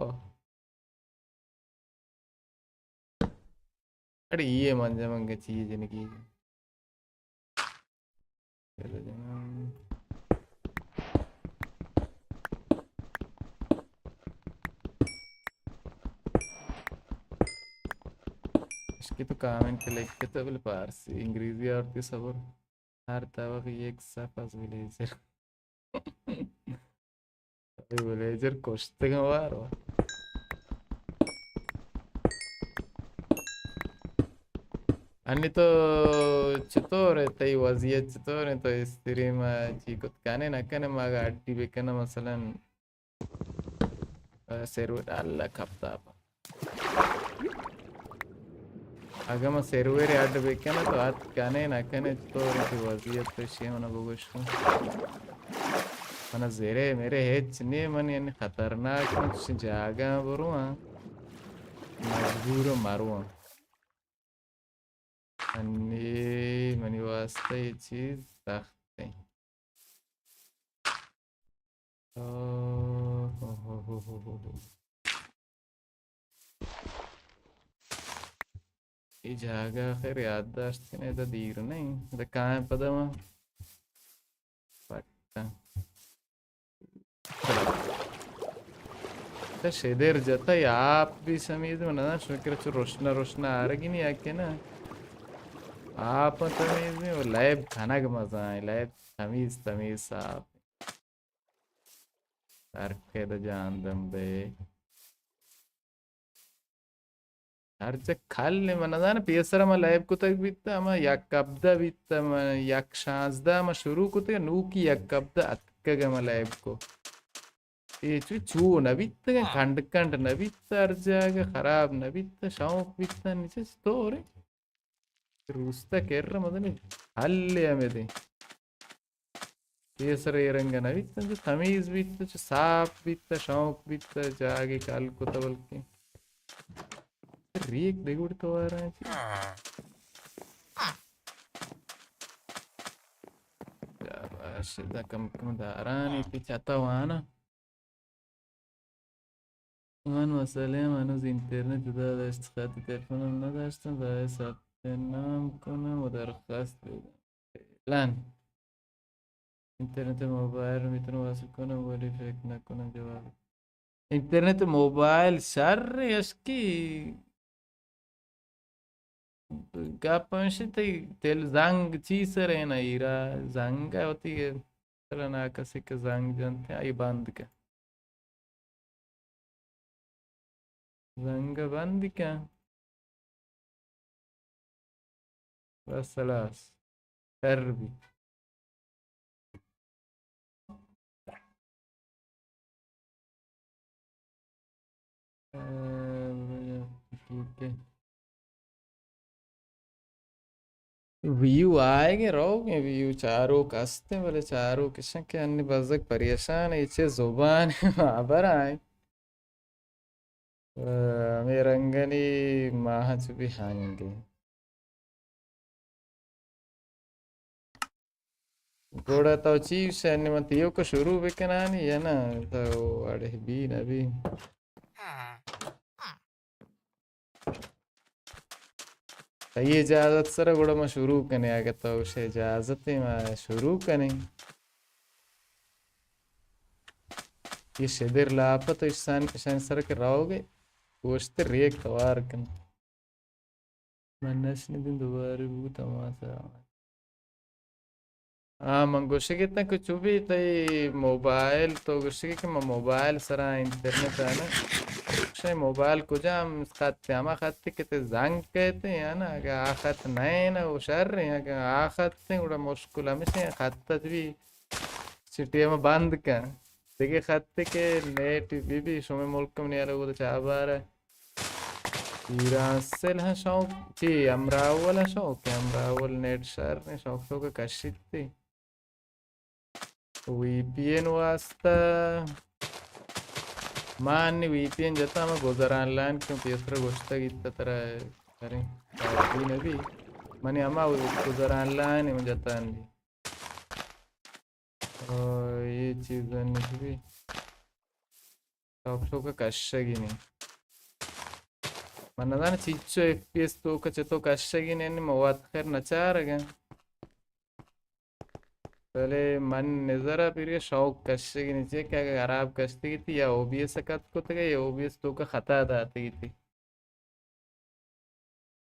اڑے یہ منجا منگا چیز نکی۔ اشکی تو کامنٹ لکھتے بل پارسی، انگریزی اور تی صبر۔ ہر طبق یک صف از ویلیجر۔ اے ویلیجر کشتگاں وار وار۔ انی تو چطور ئے؟ تئی وضعیت چطور اِنت؟ تو استریم چی کت کنے نہ کنے؟ ما اگاں اڈی بکناں مثلاً، اے سرور اللہ کپتا۔ اگاں ما سرور اڈ بکناں تو ات کنے نہ کنے، چطور اِنت وضعیت؟ تو شی منا بگوش کن۔ منا زرے میرے ہچ نی، من یعنی خطرناک اِنت، چشیں جاگہ برواں، مجبور مروان۔ انی منی واسطہ یہ چیز سخت اِنت۔ اوہ، ہو، ہو، ہو۔ اے جاگہ آخر یاد داشت کنے، ادا دیر نہ اِنت، ادا کائیں پدا ما پٹاں۔ چلو۔ ادا شدر جتا یا آپ بھی سمیز، من نہ شکر چو روشنا روشنا آرگی نی آکے نا۔ آپ تمیز نی، وہ لیب کھنگ مزہ اِنت، لیب تمیز تمیز صاف۔ ہر قید جان دم بے۔ ہر چہ کل من نزاناں، پیسر ما لیب کتگ بیت، ہما یک ہبدہ بیت، ما یک شانزدہ ما شروع کتگ، نوکی یک ہبدہ اتکگ ما لیب کو۔ اے چو، چو نہ بیتگ، کنڈ کنڈ نہ بیت، ہر جاگہ خراب نہ بیت، شوق بیت، نچے چطور اِنت؟ روستا کر مزنی حل ہمیں دیں۔ پیسر اے رنگ نہ بیت، جو تمیز بیت، چو صاف بیت، شوق بیت، جاگے کل کتہ بلکیں۔ ریک دگوڑ توارا چی؟ شاباش، ادا کم کم دارانی تی چتا وانا۔ من مسئلہ ہم ہنوز اینترنت ادا داشت، خط تلفن ہم نداشتم، برای ثبت نام کنم و درخواست بدم۔ فعلاً اینترنت موبایل رو می‌تونم وصل کنم، ولی فکر نکنم جواب. اینترنت موبایل شر اشکی گپ ہمیش اِنت، تئی تل زنگ چی سر اِنت؟ ایرا زنگ ءَ وتی سر ءَ ناکسے کہ زنگ جنت، آئی بند کن. زنگ ءَ بند کن. بس خلاص. شر بی. ویو آئیگ ءَ روگ ءَ، ویو چاروک است اِنت، بلے چاروک اِش اِنت کہ انی بزگ پریشان اِنت، چہ زبان ءَ ہبر آئیں. ہمے رنگانی ماہ چو بی ہنگ اِنت. گڑا تو چی گوشئے، من تیوک شروع بکنانی یا نا؟ تو اڑے بی نہ بی. تئی اجازت سر گڑا ما شروع کنیں، اگہ تو گوشئے اجازت اِنت ما شروع کنیں. یہ شدر لاپ تو اشان، اشان سر کہ روگ ءَ گوشت ریک توار کن. من نشنیدین، دوباره بگو تماس آمد. آ، من گوشگ اتاں کہ چو بی تئی موبائل، تو گوشگ کہ من موبائل سرا انٹرنیٹ آنا۔ شے موبائل کجام خط؟ ہما خط کہ تے زنگ کہتے ہیں نا، اگہ آ خط نہ نا، وہ شر ہیں، اگہ آ خط ہیں، گڑا مشکل ہمیشہ خط تجوی چٹی ہم بند کن۔ دگہ خط کہ نیٹ بی بی شمے ملک منی الو چابار۔ ایران سل ہاں شوق، چی، امراول ہاں شوق، امراول نیٹ شر نے شوق شوق کشیتی۔ وی پی این واسطہ ما انی وی پی این جتا، ما گزران لائن کیوں پیسر گوشتا گیتا ترا، ارے، کافی نبی۔ منی ہما گزران لائن من جتا انی۔ او، یہ چیز نہیں بھی۔ شوق شوق کشگی نہیں۔ من نزاناں چیچو ایف پی ایس توکا چتو کشگی نے، نی من وت خیر نچارگاں۔ بلے من نظر ء پھر شوق کشگی نے، چے کہ اگہ خراب کشتگی تھی یا او بی ایس کت کتگے یا او بی ایس توکا خطا داتگی تھی۔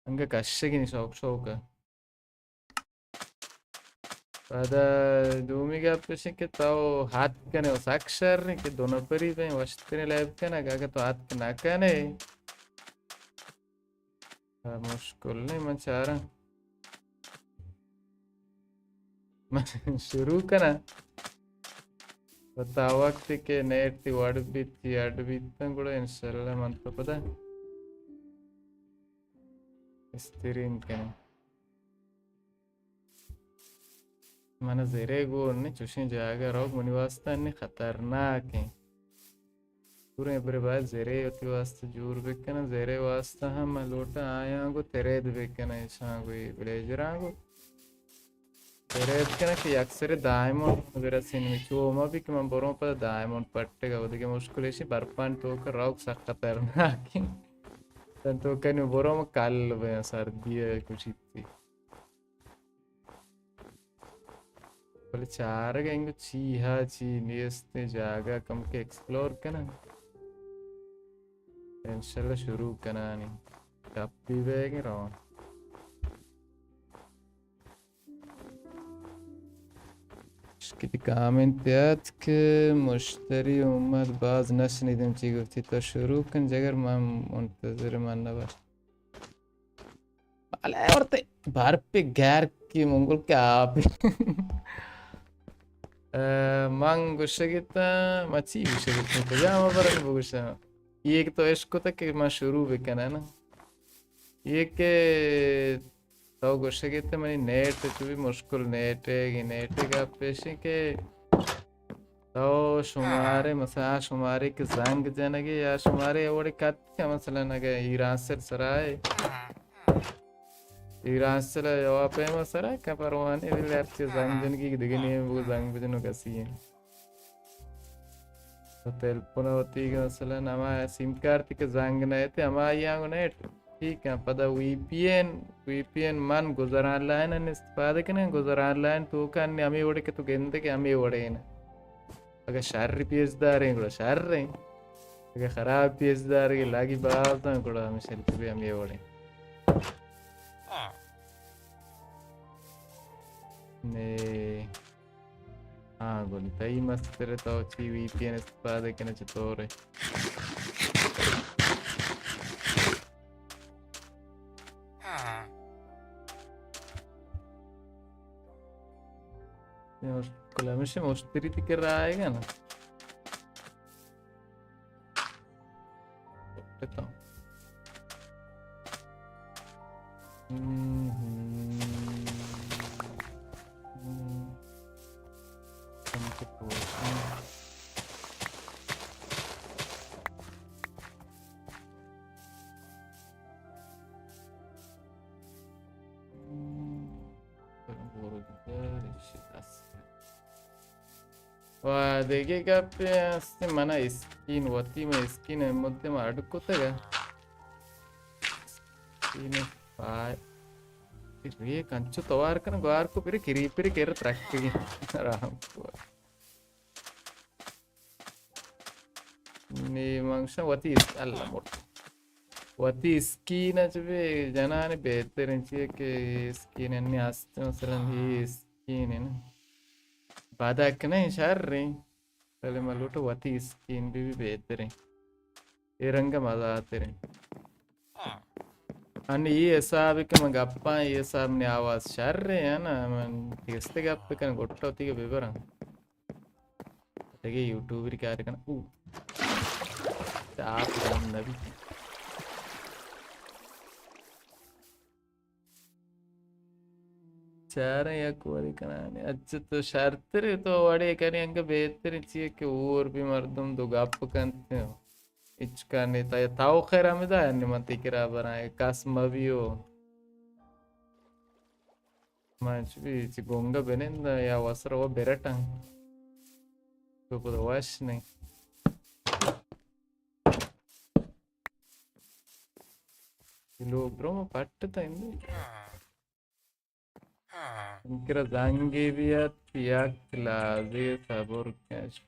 انگہ کشگی نے شوق شوق ء۔ پدا دومی گپ اش کہ تو ہاتھ کنے و سک شر کہ دو نفری بیں وشتریں لیب کن، اگہ تو ہاتھ نہ کنے، مشکل نہیں، من چاراں۔ من شروع کناں۔ و تا وقتی کہ نیٹ تی وڑ بیت، تی اڈ بیت، گڑا انشاءاللہ من تو پدا استریم کناں۔ من زیرے گون نی چوشیں جاگہ روگ منی واسطہ نی خطرناک ہیں۔ پورے برے باید زیرے وتی واسطہ جور بکنن، زیرے واسطہ ہم من لوٹاں آیاں گو ترید بکنن، ایشاں گو، اے ولیجراں گو ترید کنن کہ یک سرے دائمون برسین۔ چو ما بھی کہ من بروں پدا دائمون پٹگا، و دگہ مشکل ایشی برپان توکا روگ سک خطرناک ہیں۔ تن توکا نی بروں من کل بیاں، سردی ہے کچھ اتنی۔ بلے چارگ انگو چی ہا چی نیست، جاگہ کم کے ایکسپلور کنن۔ انشاءاللہ شروع کنانی۔ ٹپی بیگ رون۔ اشکتی کامنت یات کہ مشتری اومد باز نشنیدم چی گفتی، تو شروع کن جگر، من منتظر من نبر۔ بلے اور تے برپ گرکی منگل کے آپ۔ اے، من گوشگتا، ما چی گوشگتا، کجا ما برن بگوشم؟ یہ کہ تو عشق کتا کہ ما شروع بکنن نا۔ یہ کہ تو گوشگتا منی نیٹ چو بھی مشکل نیٹ ہے، یہ نیٹ کا پیشے کہ تو شمارے، مثلاً آ شمارے کہ زنگ جنگے یا شمارے اوڑے کت کہ مثلاً اگہ ایران سر سرائے، ایران سر یا پیما سرائے، کہ پروانے بھی ہر چیز زنگ جنگی کہ دگہ نیم وہ زنگ بجنو کسی ہیں۔ تو تلپن ہوتی کہ مثلاً ہما سیم کارتی کہ زنگ نہ تے، ہما آئی آنگو نیٹ۔ ٹھیک ہے، پدا وی پی این، وی پی این من گزران لائن ان استفادہ کنیں، گزران لائن تو کن ہمیں وڑے کہ تو گندے کہ ہمیں وڑے ہیں۔ اگر شر پیش داریں، گڑا شر ہیں۔ اگر خراب پیش داریں، لاگی باز ہیں، گڑا ہمیں شر بھی ہمیں وڑے ہیں۔ نے ہاں، گل تئی مستر، تو چی وی پی این استفادہ کنے چطور ہے؟ کلمش مشتری تی کر رہا ہے نا؟ بتاؤں۔ ہم، ہم، ہم۔ ہم۔ ہم تو پوچھیں۔ ہم۔ و دگہ گپے است، من اسکین وتی، من اسکین مدت ما اڈ کتگ۔ اسکین پائے۔ ریک انچو توار کن، گوار کو پھر کریپر کر ترکگی۔ آرام کو۔ نی منگشن وتی اس-، اللہ مرد۔ وتی اسکین چ بے جنان بہترین چیئے کہ اسکین انی است، مثلاً یہ اسکین ہے نا۔ پدا کنئے شر ایں، بلے من لوٹاں وتی اسکین بہ بی بہتریں، اے رنگ مزہ آتریں۔ انی اے حساب کہ من گپاں، اے حساب منی آواز شر ایں نا، من تیستے گپ بکن، گٹا وتی ببراں۔ دگہ یوٹیوبری کار کن۔ او۔ چاپ جان نبی۔ چاریں یک وری کنانے۔ اچھا تو شرترے تو وڑے کنی انگا بہتریں چیئے کہ اور بھی مردم دو گپ کنت۔ اچ کنی تا، تاو خیر ہمیں دا یعنی من تکرا براں، کس مبیو۔ من چو بی چی گونگا بنند یا وسر و برٹن۔ تو پدا وش نہیں۔ لوگ رو ما پٹ تا اندے۔ انکرا زنگی بیت یک لازی صبر کشی۔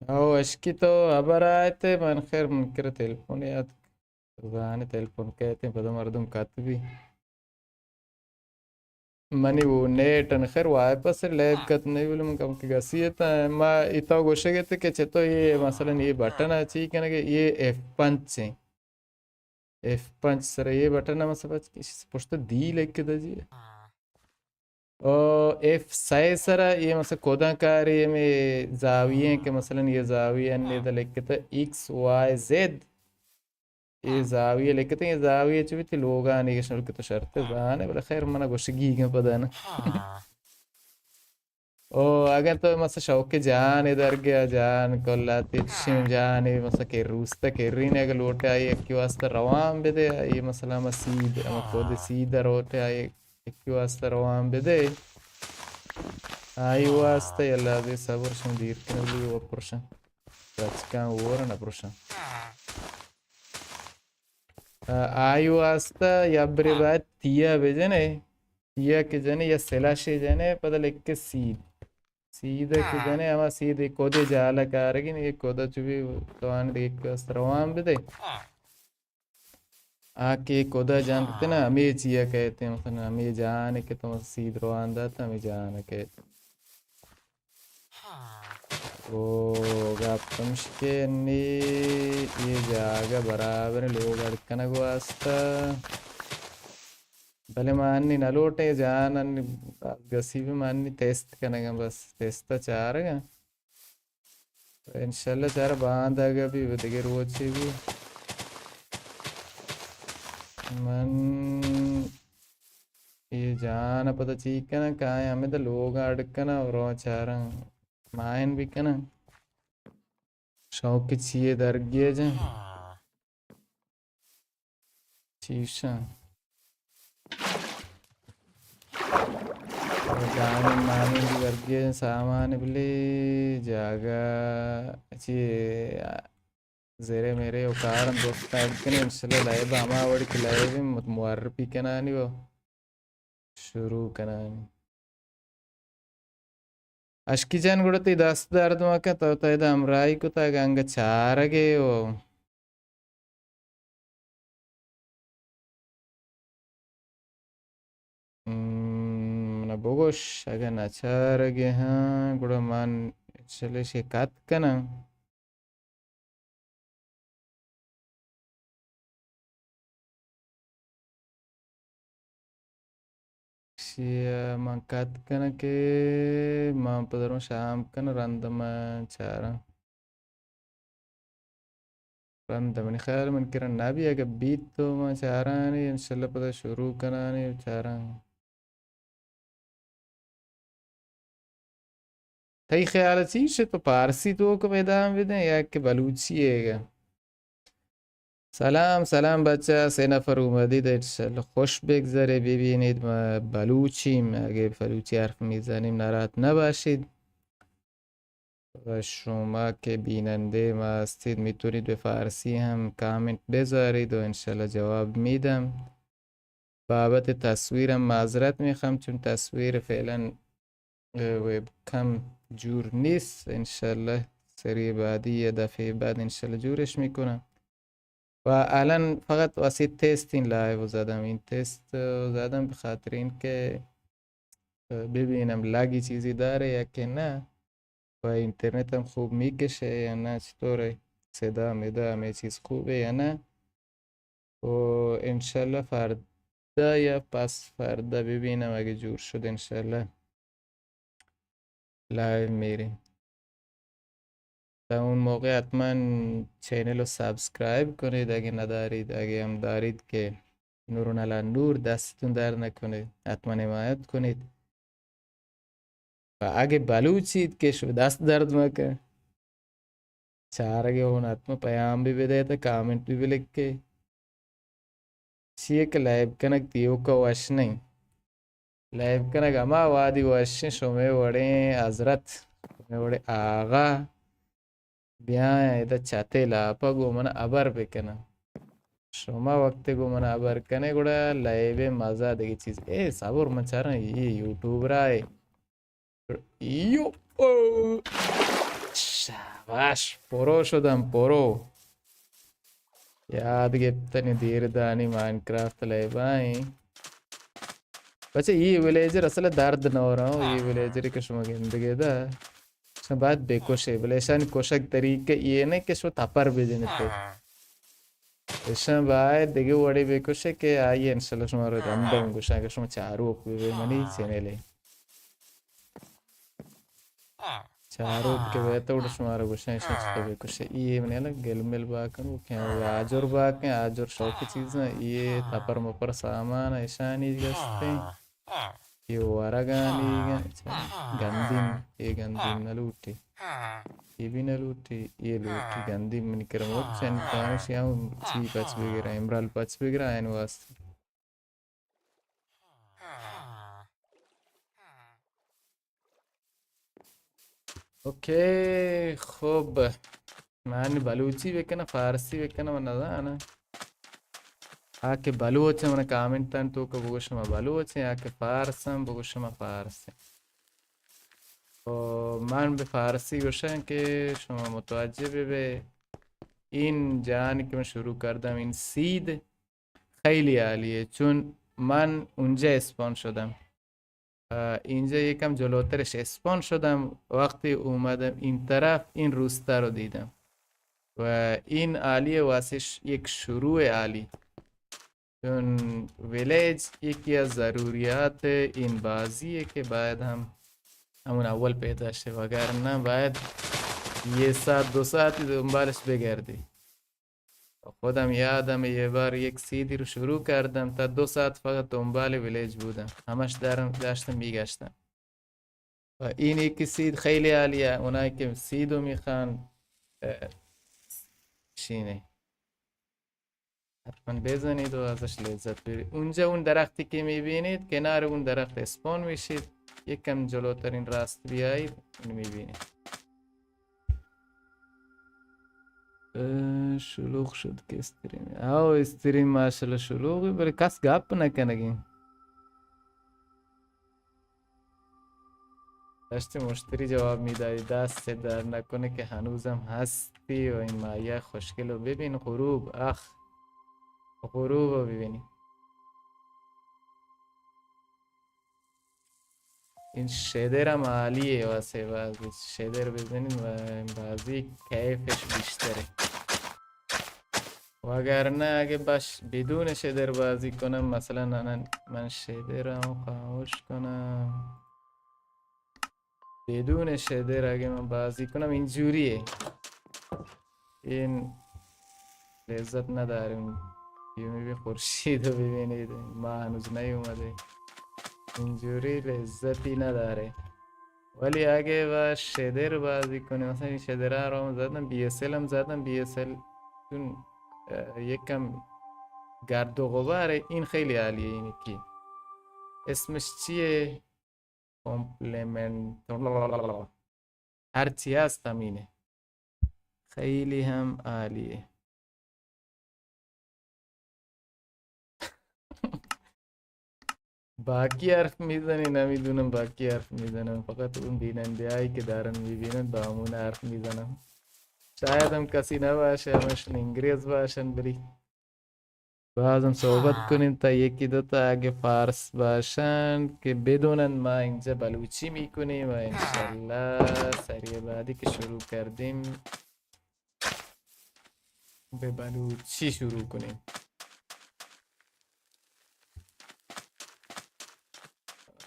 او اشکی تو ہبر آیت، من خیر منکر تلفن یات زانے تلفن کہتے پدا مردم کت بھی۔ منی وہ نیٹ ان خیر وائی پاس لیب کت نہیں، بولے من کم کی گسی ہے تا۔ ما اتو گوشے گئے تھے کہ چتو یہ مثلاً یہ بٹن ہے چی کنے کہ یہ ایف پنچ ہیں۔ ایف پنچ سر یہ بٹن ہے، مثلاً پچ-، پشت دی لکھ کے دے جی۔ او ایف سئے سر یہ مثلاً کداں کاری ہمیں زاویے ہیں کہ مثلاً یہ زاویہ نے دا لکھتا ایکس وائی زیڈ۔ اے زاویہ لکھتے ہیں، زاویہ چو بیتی لوگانی گشن کہ تو شرط زانے، بلے خیر منا گوشگی گن پدا نا۔ او اگر تو مثلاً شوق جان درگیا جان کلا تیشیم جان مثلاً کہ روستا کہ رین اگر لوٹے آئی اکی واسطہ روان بدے، آئی مثلاً ہم سید، ہم خود سید روٹے آئی اکی واسطہ روان بدے۔ آئی واسطہ اللہ دے صبر شن دیر کنگلی و پرشن۔ بچکاں اور نہ پرشن۔ آ-، آئی واسطہ یا برے باید تیا بجنے، تیا کہ جنے یا سلاشے جنے، پدا لکھے سید۔ سید کہ جنے، ہما سید کودے جالا کارگی نی، یہ کودا چو بھی توان دیکھ روان بدے۔ آ کہ کودا جانتے نا، ہمے چیا کہتے ہیں، مثلاً ہمے جان کہ تو سید روان دات، ہمے جان کہتے۔ او گپ ہمش کہ نی، یہ جاگہ برابر لوگ اڈ کنگ واسطہ۔ بلے ما انی نہ لوٹیں جان، انی باز گسی بھی ما انی تیست کنگاں، بس تیست چارگاں۔ انشاءاللہ چارا باندگا بھی، دگہ روچے بھی۔ من یہ جان پتہ چی کناں، کائیں ہمیں تو لوگ اڈ کناں اور چاراں مائن بھی کناں۔ شوق چیے درگیجاں۔ چیشاں۔ جان مانی بھی ورگی سامان بلے جاگہ چی زیرے میرے او کارن دوست ایڈ کنے انشاءاللہ لائب ہما وڑ کہ لائب مت معرفی کنانی و شروع کنانی۔ اشکی جان گڑا تئی دست درد مکن، تو تئی دا ہمراہی کتا گنگ چارگے و ہم، منا بگوش، اگہ نچارگے ہاں، گڑا من چلش کت کناں۔ شیا من کت کناں کہ من پدروں شام کن رند من چاراں۔ رند منی خیال من کرا نہ بی، اگہ بیت تو من چارانی، انشاءاللہ پدا شروع کنانی چاراں۔ تئی خیال چی شت؟ تو پارسی توک ادام بدیں یا کہ بلوچی ئیگا؟ سلام، سلام بچہ، سے نفر اومدید، انشاءاللہ خوش بگذرے، ببینید ما بلوچیم، اگہ بلوچی حرف میزنیم ناراحت نباشید۔ و شما کہ بینندے ما ہستید، میتونید بہ فارسی ہم کامنٹ بزارید و انشاءاللہ جواب میدم۔ بابت تصویرم معذرت میخوام، چون تصویر فعلاً، اه، ویب کم جور نیست۔ انشاءاللہ سری بعدی یا دفعہ بعد انشاءاللہ جورش میکنم۔ و الان فقط واسه تست این لایو زدم، این تست زدم به خاطر اینکه ببینم لگی چیزی داره یا که نه و اینترنتم خوب میکشه یا نه، چطوره، صدا مدا همه چیز خوبه یا نه. و انشالله فردا یا پس فردا ببینم اگه جور شد انشالله لایو میریم. تا اون موقع حتماً چینل رو سابسکرایب کنید اگه ندارید، اگه هم دارید که نور و نلا نور، دستتون درد نکنه، حتماً حمایت کنید. و اگه بلوچید که شو دست درد مکن، چارگه اون حتماً پیام بھی بدیت، کامنٹ بھی بلکه. چیئے کہ لائیو کنگ تیوکا وش نئیں. لائیو کنگ ہما وہدی وش انت، شمے وڑیں حضرت، شمے وڑیں آغا بیاں ادا چتے لاپا گوں من ہبر بکنن. شما وقتے گوں من ہبر کنے گڑا لائیو مزہ دگہ چیز. اے صبر، من چاراں اے یوٹیوبرا اے. یو، او. شاباش، پرو شدم، پرو. یاد گپتنی دیر دانی مائنکرافت لیبائیں. بچہ، اے ویلیجر اصل درد نہ رہا، اے ویلیجر کہ شما گندگے دا. شما باید بکشے، بلے اشانی کشگ طریقہ اے نہ کہ شما تپر بجنتے. اشاں باید دگہ وڑے بکشے کہ آئی انشاءاللہ شما رو رندم گوشاں کہ شما چاروک ببے منی چینلے. چاروک کہ بیت گڑا شما رو گوشاں اشاں چطور بکشے. اے منی الگ گل مل باکن، وہ کہ آجر باکن، آجر شوقی چیزاں، اے تپر مپر سامان اشانی گستیں. اے ورگانی گن-، گندیم، اے گندیم نہ لوٹی. اے بھی نہ لوٹی، اے لوٹی گندیم. منی کرا مچ انت، دانش یا چی پچ بگرا، امرال پچ بگرا، این واسطے. اوکے، خوب. من بلوچی بکنم، فارسی بکنم، من نزانم. آ کہ بلوچ ایں، من کامنٹانی توکا بگوش ما بلوچ ایں، آ کہ فارس ایں، بگوش ما فارس ایں۔ و من بہ فارسی گوشاں کہ شما متوجہ بہ بے، این جان کہ من شروع کردم، این سید خیلی عالیه، چون من اونجا اسپان شدم. اه، اینجا یکم جلوترش اسپان شدم، وقتی اومدم این طرف، این روستا رو دیدم و این عالیه واسه ش-، یک شروع عالی. چون ویلیج یکی از ضروریات این بازیه که باید هم همون اول پیدا شه، وگرنه باید یه ساعت، دو ساعتی دنبالش بگردی. خودم یادم یه بار یک سیدی رو شروع کردم، تا دو ساعت فقط دنبال ویلیج بودم، همش دارم داشتم میگشتم. و این یکی سید خیلی عالیه، اونایی که سید رو میخوان، اه، شینه. حتما بزنید و ازش لذت ببرید. اونجا اون درختی که می‌بینید، کنار اون درخت اسپان می‌شید، یکم جلوترین راست بیایید، اون می‌بینید. اه، شلوغ شد که استریم. آو، استریم ماشاءالله شلوغی، بلے کس گپ نکنگی. داشتی مشتری جواب می‌دادی، دست درد نکنه که هنوزم هستی و این ماهی خوشگل رو ببین، غروب، اخ، غروب رو ببینی. این شدر هم عالیه واسه بازی، شدر بزنید و بازی کیفش بیشتره. وگرنه اگه باش بدون شدر بازی کنم، مثلاً الان من شدرم خاموش کنم، بدون شدر اگه من بازی کنم اینجوریه، این لذت نداریم. یه می‌بین خورشید رو ببینید، ما هنوز نیومده، اینجوری لذتی نداره. ولی اگه با شدر بازی کنیم، مثلاً این شدره رو هم زدم، بی اس ال هم زدم، بی اس ال چون، اه، یکم گرد و غباره، این خیلی عالیه. اینی کی اسمش چیه؟ کمپلیمنت، هر چی هست همینه. خیلی هم عالیه. باقی حرف می‌زنی؟ نمی‌دونم باقی حرف می‌زنم، فقط اون بیننده‌هایی که دارن می‌بینن با همون حرف می‌زنم. شاید هم کسی نباشه، همشون انگریز باشن، ولی بازم صحبت کنیم تا یکی دو تا اگه فارس باشن که بدونن ما اینجا بلوچی می‌کنیم و انشالله سری بعدی که شروع کردیم به بلوچی شروع کنیم.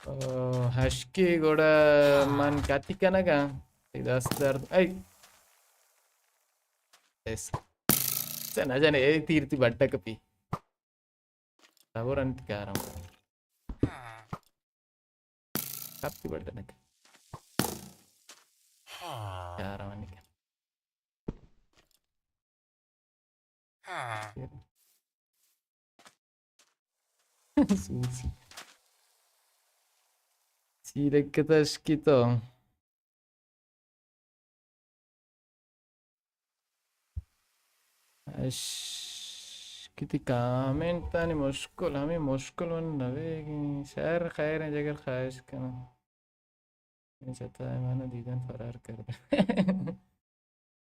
آه، هشکی گوڑا من کتی کنگا. ای دست درد. ای. اس. چه نہ جانے، اے تیر تی بڈا کپی. صبر انت کارم. کپ تی بڈا نک. کارم نک. سوچی. چی لکتش کی تو؟ اش، کتی کامنٹانی مشکل، ہمے مشکل من نویگیں۔ شر خیریں جگر، خواہش کناں۔ اے چتا من دیدن فرار کرد۔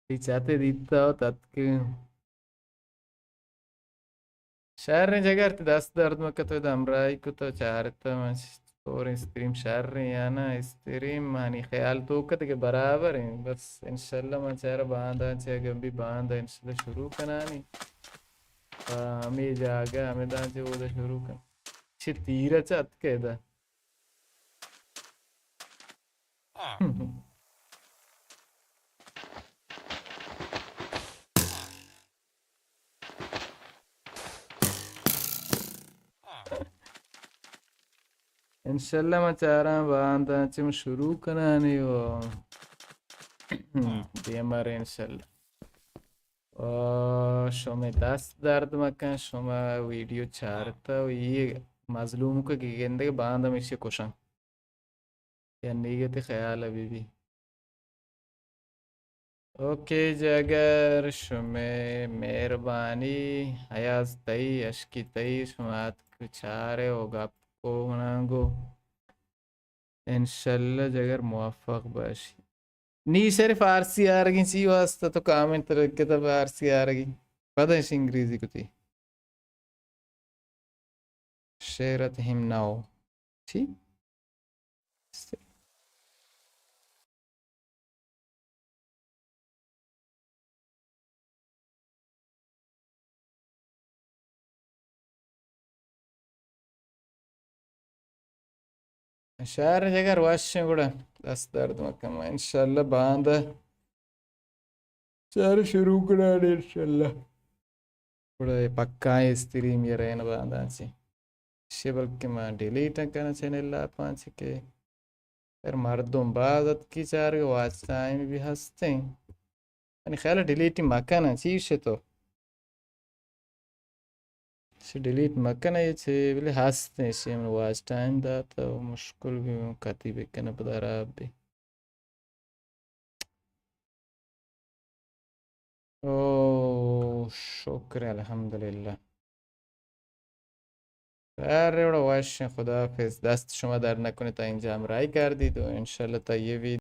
تی چاتے دیتا و تتک۔ شریں جگر، تی دست درد مکت، تو ہمراہی کت و چارت، من پوریں استریم شریں یا نہ، استریم منی خیال توک دگہ برابر ایں، بس انشاءاللہ من چارا باندا چہ گمبی باندا انشاءاللہ شروع کنانی۔ پہ ہمے جاگہ ہمے دانچہ اودا شروع کن۔ چہ تیرہ چہ اتکہ ادا۔ انشاءاللہ ما چاراں باندا چم شروع کنانی و دیمار انشاءاللہ۔ و شما دست درد مکن، شما ویڈیو چارتا و یہ مظلوم کو کہ گندگ باندا میشی کشن۔ یا نیگتی خیال بی بی۔ اوکے جگر، شمے مہربانی۔ ایاز تئی، اشکی تئی، شما اتک چارے و گپ کو منانگو۔ انشاءاللہ جگر موفق باشی۔ نی صرف فارسی آرگی چی واسطہ تو کامنٹ لکھتا فارسی آرگی؟ پدا اش انگریزی کتی۔ شعرت ہم ناؤ۔ چی؟ شہر جگر وشیں گڑا۔ دست درد مکن، ما انشاءاللہ باندا شہر شروع کنان انشاءاللہ۔ گڑا اے پکائیں استریم یہ رہن باندا چی۔ شے بلکہ ما ڈیلیٹ کناں چینل آپاں چی کہ پھر مردم باز اتکی چارگ، واچ ٹائم بھی ہستیں۔ یعنی خیال ڈیلیٹ مکناں، چی شے تو؟ چہ ڈیلیٹ مکن ئے چہ، بلے ہست ایں، چہ من واچ ٹائم دات و مشکل بھی من کتی بکن پدا خراب بھی۔ او شکر الحمدللہ۔ خیر، وڑا وش، خدا حافظ۔ دست شما درد نکنه تا اینجا همراهی کردید و انشالله تا یه ویدیو